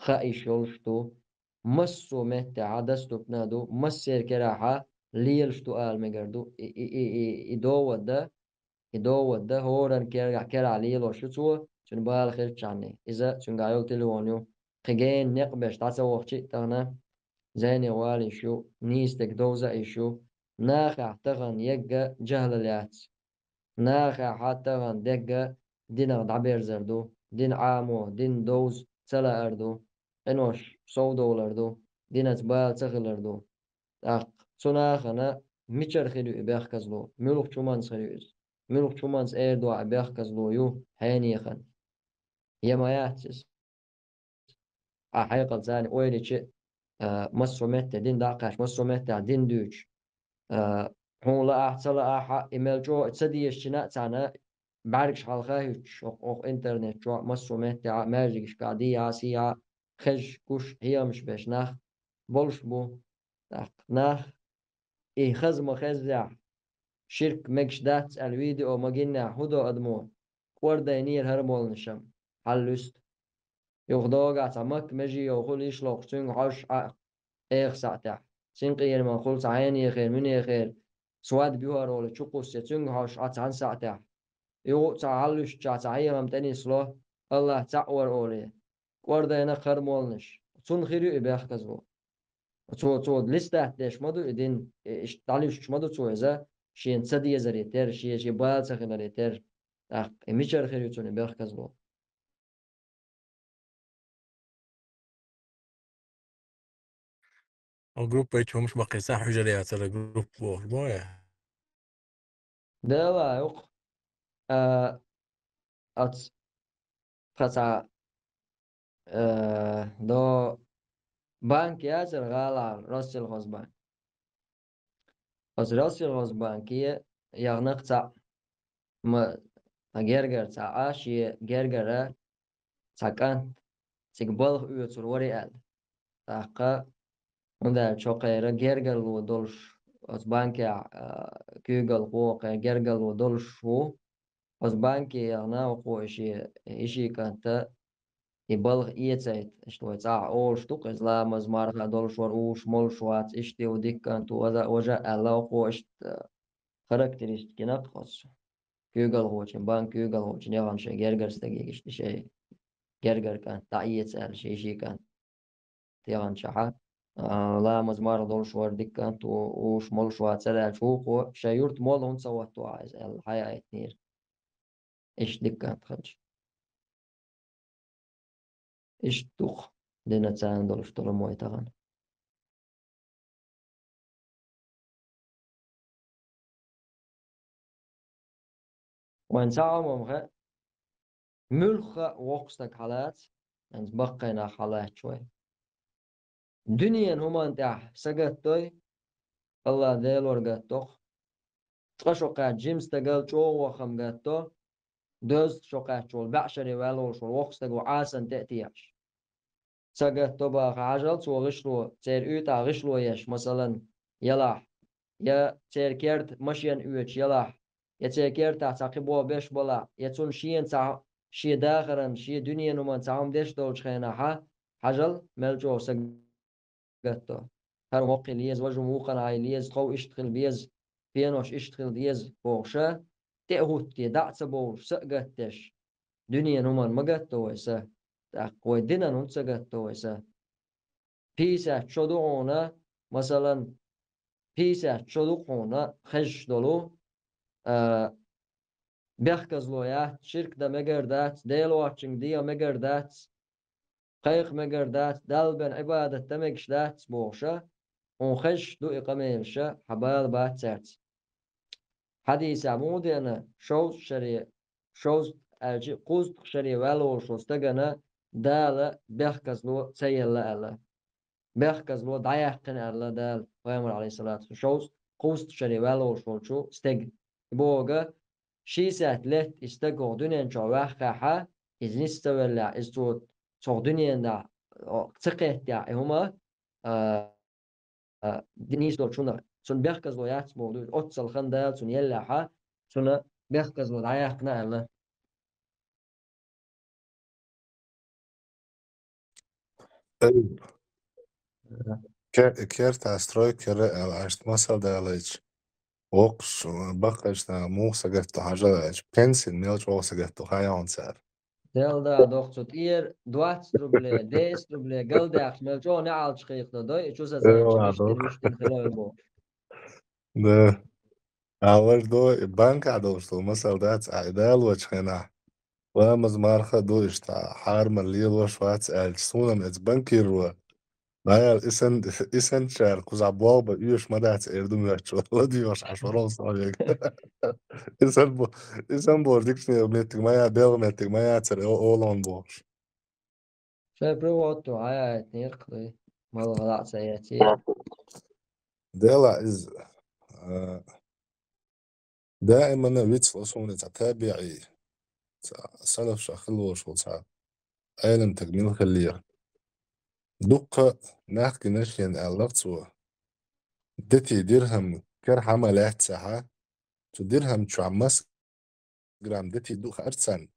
хаийш йолуш ду. Массо а меттехьа доступна а ду, массеран керахьа лелаш ду ала мегар ду. И, и, и, и, и довада, и довада, хӀоранна кергахь керахь лелош ю цо, цуьнан бала хилчхьана. Иза цуьнгахь йолу телефон ю. Кхин гена некъ беш дӀа ца вахча а тахана, зене вала йиш ю, нийса дерг довза а йиш ю. Нахехь тахана егга джахьлал яц. Нахехьа тахана дегга динах дӀаберзар ду, дин Ӏамо, дин довза ца лаар ду, къинош совдовлар ду, динаца бала ца хилар ду. ТӀаккха цу нахана мичара хир ю и бехказло? Муьлхачу хӀуманца хир ю иза? Муьлхачу хӀуманца эр ду ахь и бехказло ю хьенехана? Я ма яц иза? Ахь хьекъал царна ойла йича, а, массо а метте дин дӀакхаьчча, массо а меттехь дин дуьйцуш, а, хьуна лаахь а, ца лаахь а, и мел чӀогӀа ца дезачунна а царна бӀаьргаш хьалха а хӀуьттуш, оха, оха интернет чохь массо а меттехь а, маьждигашкахь дехьа, сехьа, хезаш, гуш, хьехамаш беш нах болуш бу. ТӀаккха нах и хаза ма-хеззехь, ширк мегаш дац аьлла видео ма-гиннехь, хӀун до адамо? КӀордайнера хӀара молланашам, хьаллуьста. Юха догахь цхьа Макка меже йовхула йиш лохуш, цуьнга хьожуш Ӏа эха сахьтехь. Синкъераман хула цхьа хьенехера, муьнехера, свадьба юхар олий чукхуссий, цуьнга хьожуш Ӏа цхьана сахьтехь. Юха а цхьа хьаллуьстучохь цхьа хьехам тӀенисло, АллахӀ цхьаъ вара олий. КӀордайна-кх хӀара молланаш. Цунна хир ю и бехказло. Цо, цо листат деш ма ду и дин, и иштта дӀалуьстуш ма ду цо иза, шена ца дезаре терра, шен, шен бала ца хиларе терра. ТӀаккха и мичара хир ю цунна и бехказло? О, группа ичу хӀумаш баккхий сахь хьуьжар яцара группа бохуш бу я? Дела юкъ, а, ац, кхаца, а, до банк яцара гӀалахь, Россельхозбанк. Оцу Россельхозбанке яхна-кх цхьаъ, ма, гергара цхьаъ, шен гергара цхьа кӀант цига балха оьцур вара аьлла. ТӀаккха, хӀунда аьлча хӀокхеран гергарло долуш, оцу банкехь, а, куьйгалхо, хӀокхеран гергарло долуш ву. Оцу банке яхна хӀокхо и шен, и шен кӀанта и балха эцайта, иштта вай цӀахь олуш ду-кх иза, ламаз, марха долуш вара, уьш молуш вац, иштта ву дика кӀант ву, важа, важа аьлла, хӀокхо иштта характеристика йина-кх оцу куьйгалхочун, банк куьйгалхочун яхана шайн гергара стаге, иштта шайн гергара кӀант дӀаэца аьлла, шен, шен кӀант яханчохьа, а, ламаз марха долуш вара дика кӀант ву, уш молуш вацара аьлча, вукхо шайн юрта молла хӀунда ца хӀотто ахь иза аьлла, хьаяийтинера. Иштта дика кӀант хилча. Иштта ду-кх дина царна долуш долу ламой тахана. Вайн цхьа Ӏомам хаьа, муьлхха а воккха стаг хьалаца, хӀинца баккхий нах хьалаьтташ вай. Дуьненан хӀуманна тӀехь са гатдой, Аллах Делора гатдо-кх. Ткъа шо кхаьчча жима стагал чӀогӀа ваххам гатдо, доьзна шо кхаьчча волу баьӀшаре ваьлла волуш волу воккха стаг ву Ӏасанна тӀе а тиъаш. Са гатдо баха хьажал, цо гӀишло, церан уьйтӀахь гӀишло еш, масалан, елахь, я церан керта машен оьцуш елахь, я церан кертахь цхьа кхин болх беш балахь, я цунна шена цхьа шен дахаран, шен дуьненан хӀуманна цхьа хӀума деш долчу хенахь, хьажал, мел чӀогӀа са гатдо. ХӀара хӀокхуьнан леза, важа хӀума вукхуьнан хьайн леза, тхов иштта хила беза, пенош иштта хила деза бохуша, тӀе а хӀуттаде, дӀа а ца бовлуш, са а гатдеш, дуьненан хӀуманна ма гатдо вай са. ТӀаккха вай динан хӀунда ца гатдо вай са? Пийсат шо ду хьуна, масалан, пийсат шо ду хьуна хезаш долу, а, бехказло яц, ширк дан мегар дац, Дела воцчуьнга дегӀан мегар дац, кхайкха мегар дац, Далла бен Ӏибадат дан мегаш дац бохуша, хьуна хезаш ду и къамелаша, хьан бала бац цаьрца. Хьадисехь муха деана, шовзткъа шаре, шовзткъа аьлча, кхузткъа шаре ваьлла волуш волу стагана Дала бехказло ца елла аьлла. Бехказло дӀаяьккхина аьлла Дала, Пайхамар, алейхиссалату, шовзткъа кхузткъа шаре ваьлла волуш волчу стеган. Боху, шийсат летта и стаг хӀокху дуьнен чохь ваьххехьа, иза нис ца веллехь, иза цо цхьа дуьненахь, о, ца кхеттехь, и хӀума, а, а, ди-, нийса долчунах, цунна бехказло яц боху ду, оццал хан Дала цунна еллехьа, цунна бехказло дӀаяьккхина аьлла. Ай. Ке-, керта стройка яра аьлла, аьшта масал далайча, воккхуш, баккхайчу наха муха сагатто хьажал аьлча, пенсин мел чӀогӀа сагатто хьан йогӀун цара. Делла да, дохцу тӀера двадцать рублей, десять рублей галдаьхча, мел чӀогӀа неӀалт хихна дой, и чу сацарча, э, виштина, доху, виштина хилой бохуш. Да. А вара до, и банкахь долуш долу масал дац, а и далочу хенахь. Ламаз марха а ду иштта, хьарман лелош вац аьлча, суна-м эца банкирро. Дала, и сан, и санчара кхузахь болх бан оьшуш ма дац, эр ду моьттуш, ладоьгӀуш Ӏаш вара со вега. И сан бо-, и сан бохуш дикачу нехан меттиг ма я, белхан меттиг ма яцара, о-, олонна бохуш. Шайн приводто хьаяийтинера-кх дуй, малха дӀа а ца эций. Дела иза, а, даимана вицло суна цхьа табиӀий, цхьа салаф ша хила волуш волу цхьа Ӏеламстаг мила хиллера. Дуккха нах гина шена аьлла-кх цо. Дети дирхӀам кара хьама лаьццахьа, цу дирхӀам чохь мас грамм дети ду хаьара царна,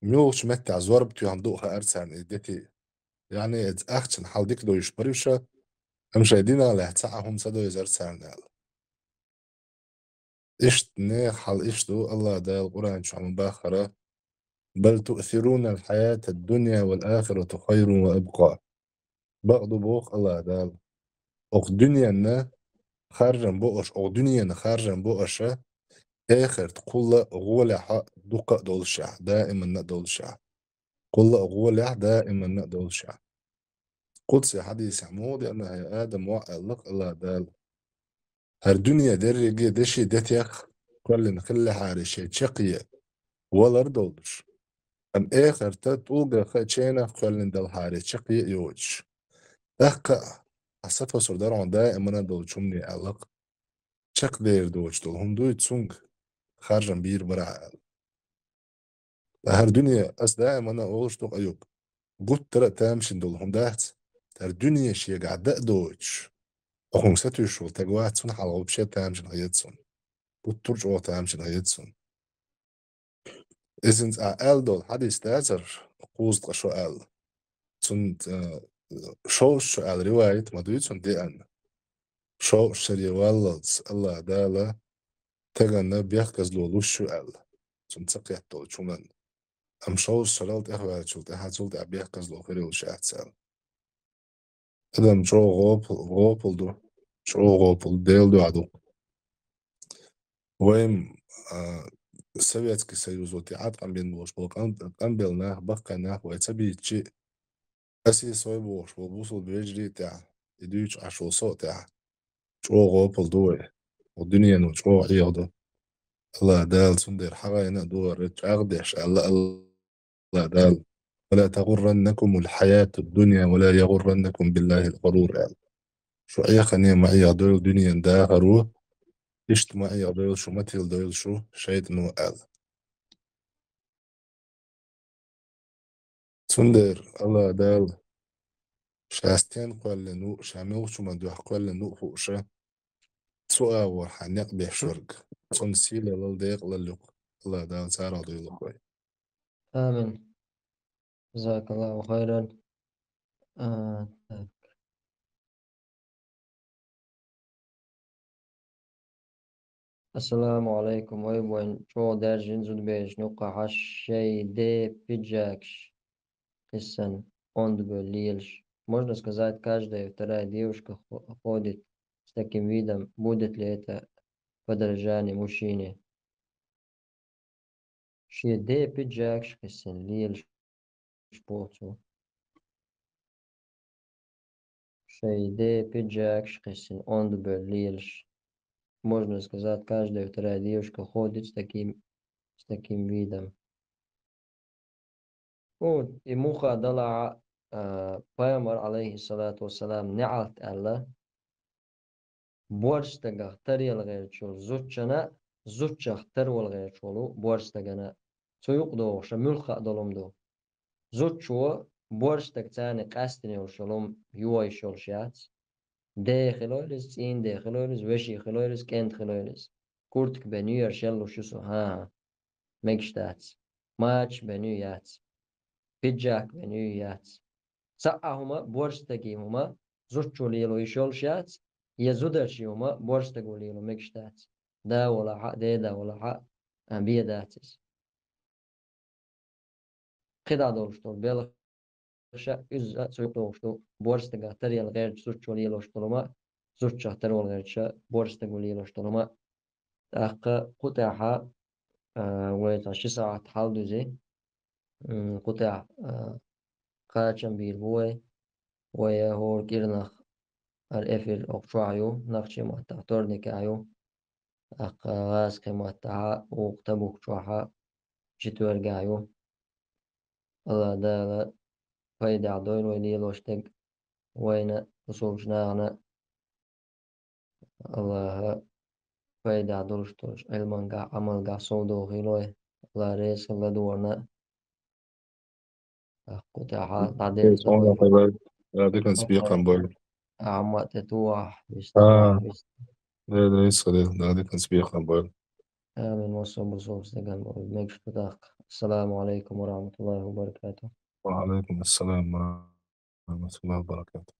муьлхачу меттехь зорба тоьхна ду хаьара царна и дети. Яъни, эца ахчан хьал дика довзуш бара уьш, амма шайн динах лаьцна цхьа а хӀума ца довзара царна аьлла. Иштта нехан хьал иштта ду, Аллах Дала Къуръан чохь ма баххара: «Бал туъсируна аль-хьаята ад-дунья валь-ахирату хайрун ва абкъа». Бакъ ду боху Аллах Дала. Окху дуьненна харжам бо аша, окху дуьненна харжам бо аша, эхарт кхулла а гӀолехь дукха а долушехь, даиманна а долушехь. Кхулла а гӀолехь, даиманна а долушехь. Кхуцсе хьадисехь муха деана: «ХӀай Адам, воӀ», аьлла-кх Аллах Дала. ХӀара дуьне дерриге деши детех кхоьллина хиллехьара шен чекхъе валар долуш, амма эхарта тӀулгах а ченах кхоьллина далахьара чекхъе а йоцуш. ТӀаккха а, а сатосур дара хьуна даимана долчу хӀумане аьлла-кх, чекхдер доцуш долу хӀума дуй цунга харжам бийр барахь аьлла. Ткъа хӀара дуьне, ас даимана олуш ду-кх, Аюб, гуттара а тамашийна долу хӀума дац, хӀара дуьне шегахь дан а доцуш, хӀокхуьнга сатуьйсуш волу стаг вац, цунна хьалха вообще тамашийна хета суна. Гуттар а чӀогӀа тамашийна хета суна. Иза хӀинца ахь аьлла долу хьадис дацара, кхузткъа шо аьлла. Цунна, э, шовзткъа шо аьлла риваят ма дуй цунна деана. Шовзткъа шаре валлалц Аллах Дала стаганна бехказло луш ю аьлла, цунна ца кхетталучу хӀуманна. Амма шовзткъа шарал тӀехваьллачул тӀаьхьа цул тӀаьхьа бехказло хир йолуш яц аьлла. Адам чӀогӀа гӀопал, гӀопал ду, чӀогӀа гӀопал ду, Делан дуьхьа ду. Вайн, а, Советский Союзо тӀехьа тӀам бен болуш болу къам-, къамбелла нах, баккхий нах вай ца бийцчи, Ас и сой бохуш болу бусулба вежарий тӀехь, и дуьйцуш Ӏаш волу со а тӀехь, чӀогӀа гӀопал ду вай. Ву дуьнено чӀогӀа Ӏехадо. Алла Дала цундела хьагӀайна а догӀара чӀагӀдеш аьлла Алла Дала: «Ва ла тагӀурраннакумул хьаятуд дунья ва ла ягӀурраннакум биллахил гӀурур», аьлла. Шу Ӏехане ма Ӏехадойла дуьнен дахаро, иштта ма Ӏехадойла шу, ма тиладойла шу шайтӀано аьлла. Цундела Алла Дала ша стен кхоьллина ву, ша муьлхачу хӀуман дуьхьа кхоьллина ву хууша, цу агӀор хьан некъ беш верг, цунна сийлалла, декъалалла ю-кх. Алла Дала царах дойла вай. Амин. Жазакаллаху хайран. А, так. Ассаламу алайкум. Вай вайн чӀогӀа даьржина зудабераш нуккха хьаш шай де пиджакаш кхиссана онда бевлла лелаш. Можно сказать, каждая вторая девушка хо-, ходит с таким видом. Будет ли это подражание мужчине? Шен де пиджакаш кхиссина лелаш боху цо. Шай де пиджакаш кхиссина онда бевлла лелаш. Можно сказать, каждая вторая девушка ходит с таким, с таким видом. Хьо и муха далахьа, а, пайхамар, алейхиссалату вассалам, неӀалт аьлла, борз стагах таръяла гӀерташ волу зудчунна, зудчех тарвала гӀерташ волу борз стагана. Цу юкъа догӀуша муьлхха а долу хӀума ду. Зудчо борз стаг царна къаьстина йолуш йолу хӀума йоха йиш йолуш яц. Де хилойла иза, цӀийнан де хилойла иза, вешин хилойла иза, кӀентан хилойла иза. Куртка бен ю, я шеллуш ю со, хӀан-хӀа, мегаш дац. Мача бен ю яц. Пиджак бен ю яц. Цхьа а хӀума, борз стагийн хӀума, зудчо лело йиш йолуш яц, я зударшийн хӀума, борз стаго лело мегаш дац. Да волахьа а, деда волахьа а, а, бен дац иза. КхидӀа долуш долу белхаш а, иза а цу юкъа догӀуш ду, борз стагах таръяла гӀерташ зудчо лелош долу хӀума, зудчех тарвала гӀерташ борз стаго лелош долу хӀума. ТӀаккха кху тӀехьа, а, вай цхьа ши сахьт хьалдузи, м, кху тӀехь, а, кхачам бийр бу вай. Вай хӀора кӀирнах хӀара эфир окху чохь ю, нохчийн маттахь вторникехь ю. ТӀаккха гӀазкхийн маттахьа вукху табукх чохьа четвергехь ю. Алла Дала пайдехь дойла вай лелош дерг вайна, бусулба нахана. Аллаха пайдехь долуш долуш Ӏилмангахь, Ӏамалгахь сов дохийла вай. Алла реза хила ладогӀарна. Кху тӀехьа дӀадерза вай. Дала диканца бекхам бойла. Ахьа ма тӀе тухахь, вист, а, вист. Дела реза хила, Дала диканца бекхам бойла. Амин. Ва собар, собар стеган бойла. Мегаш ду тӀаккха. Ассаламу алайкум ва рахматуллахи ва баракатух. Ва алайкум ассалам ва рахматуллахи ва баракатух.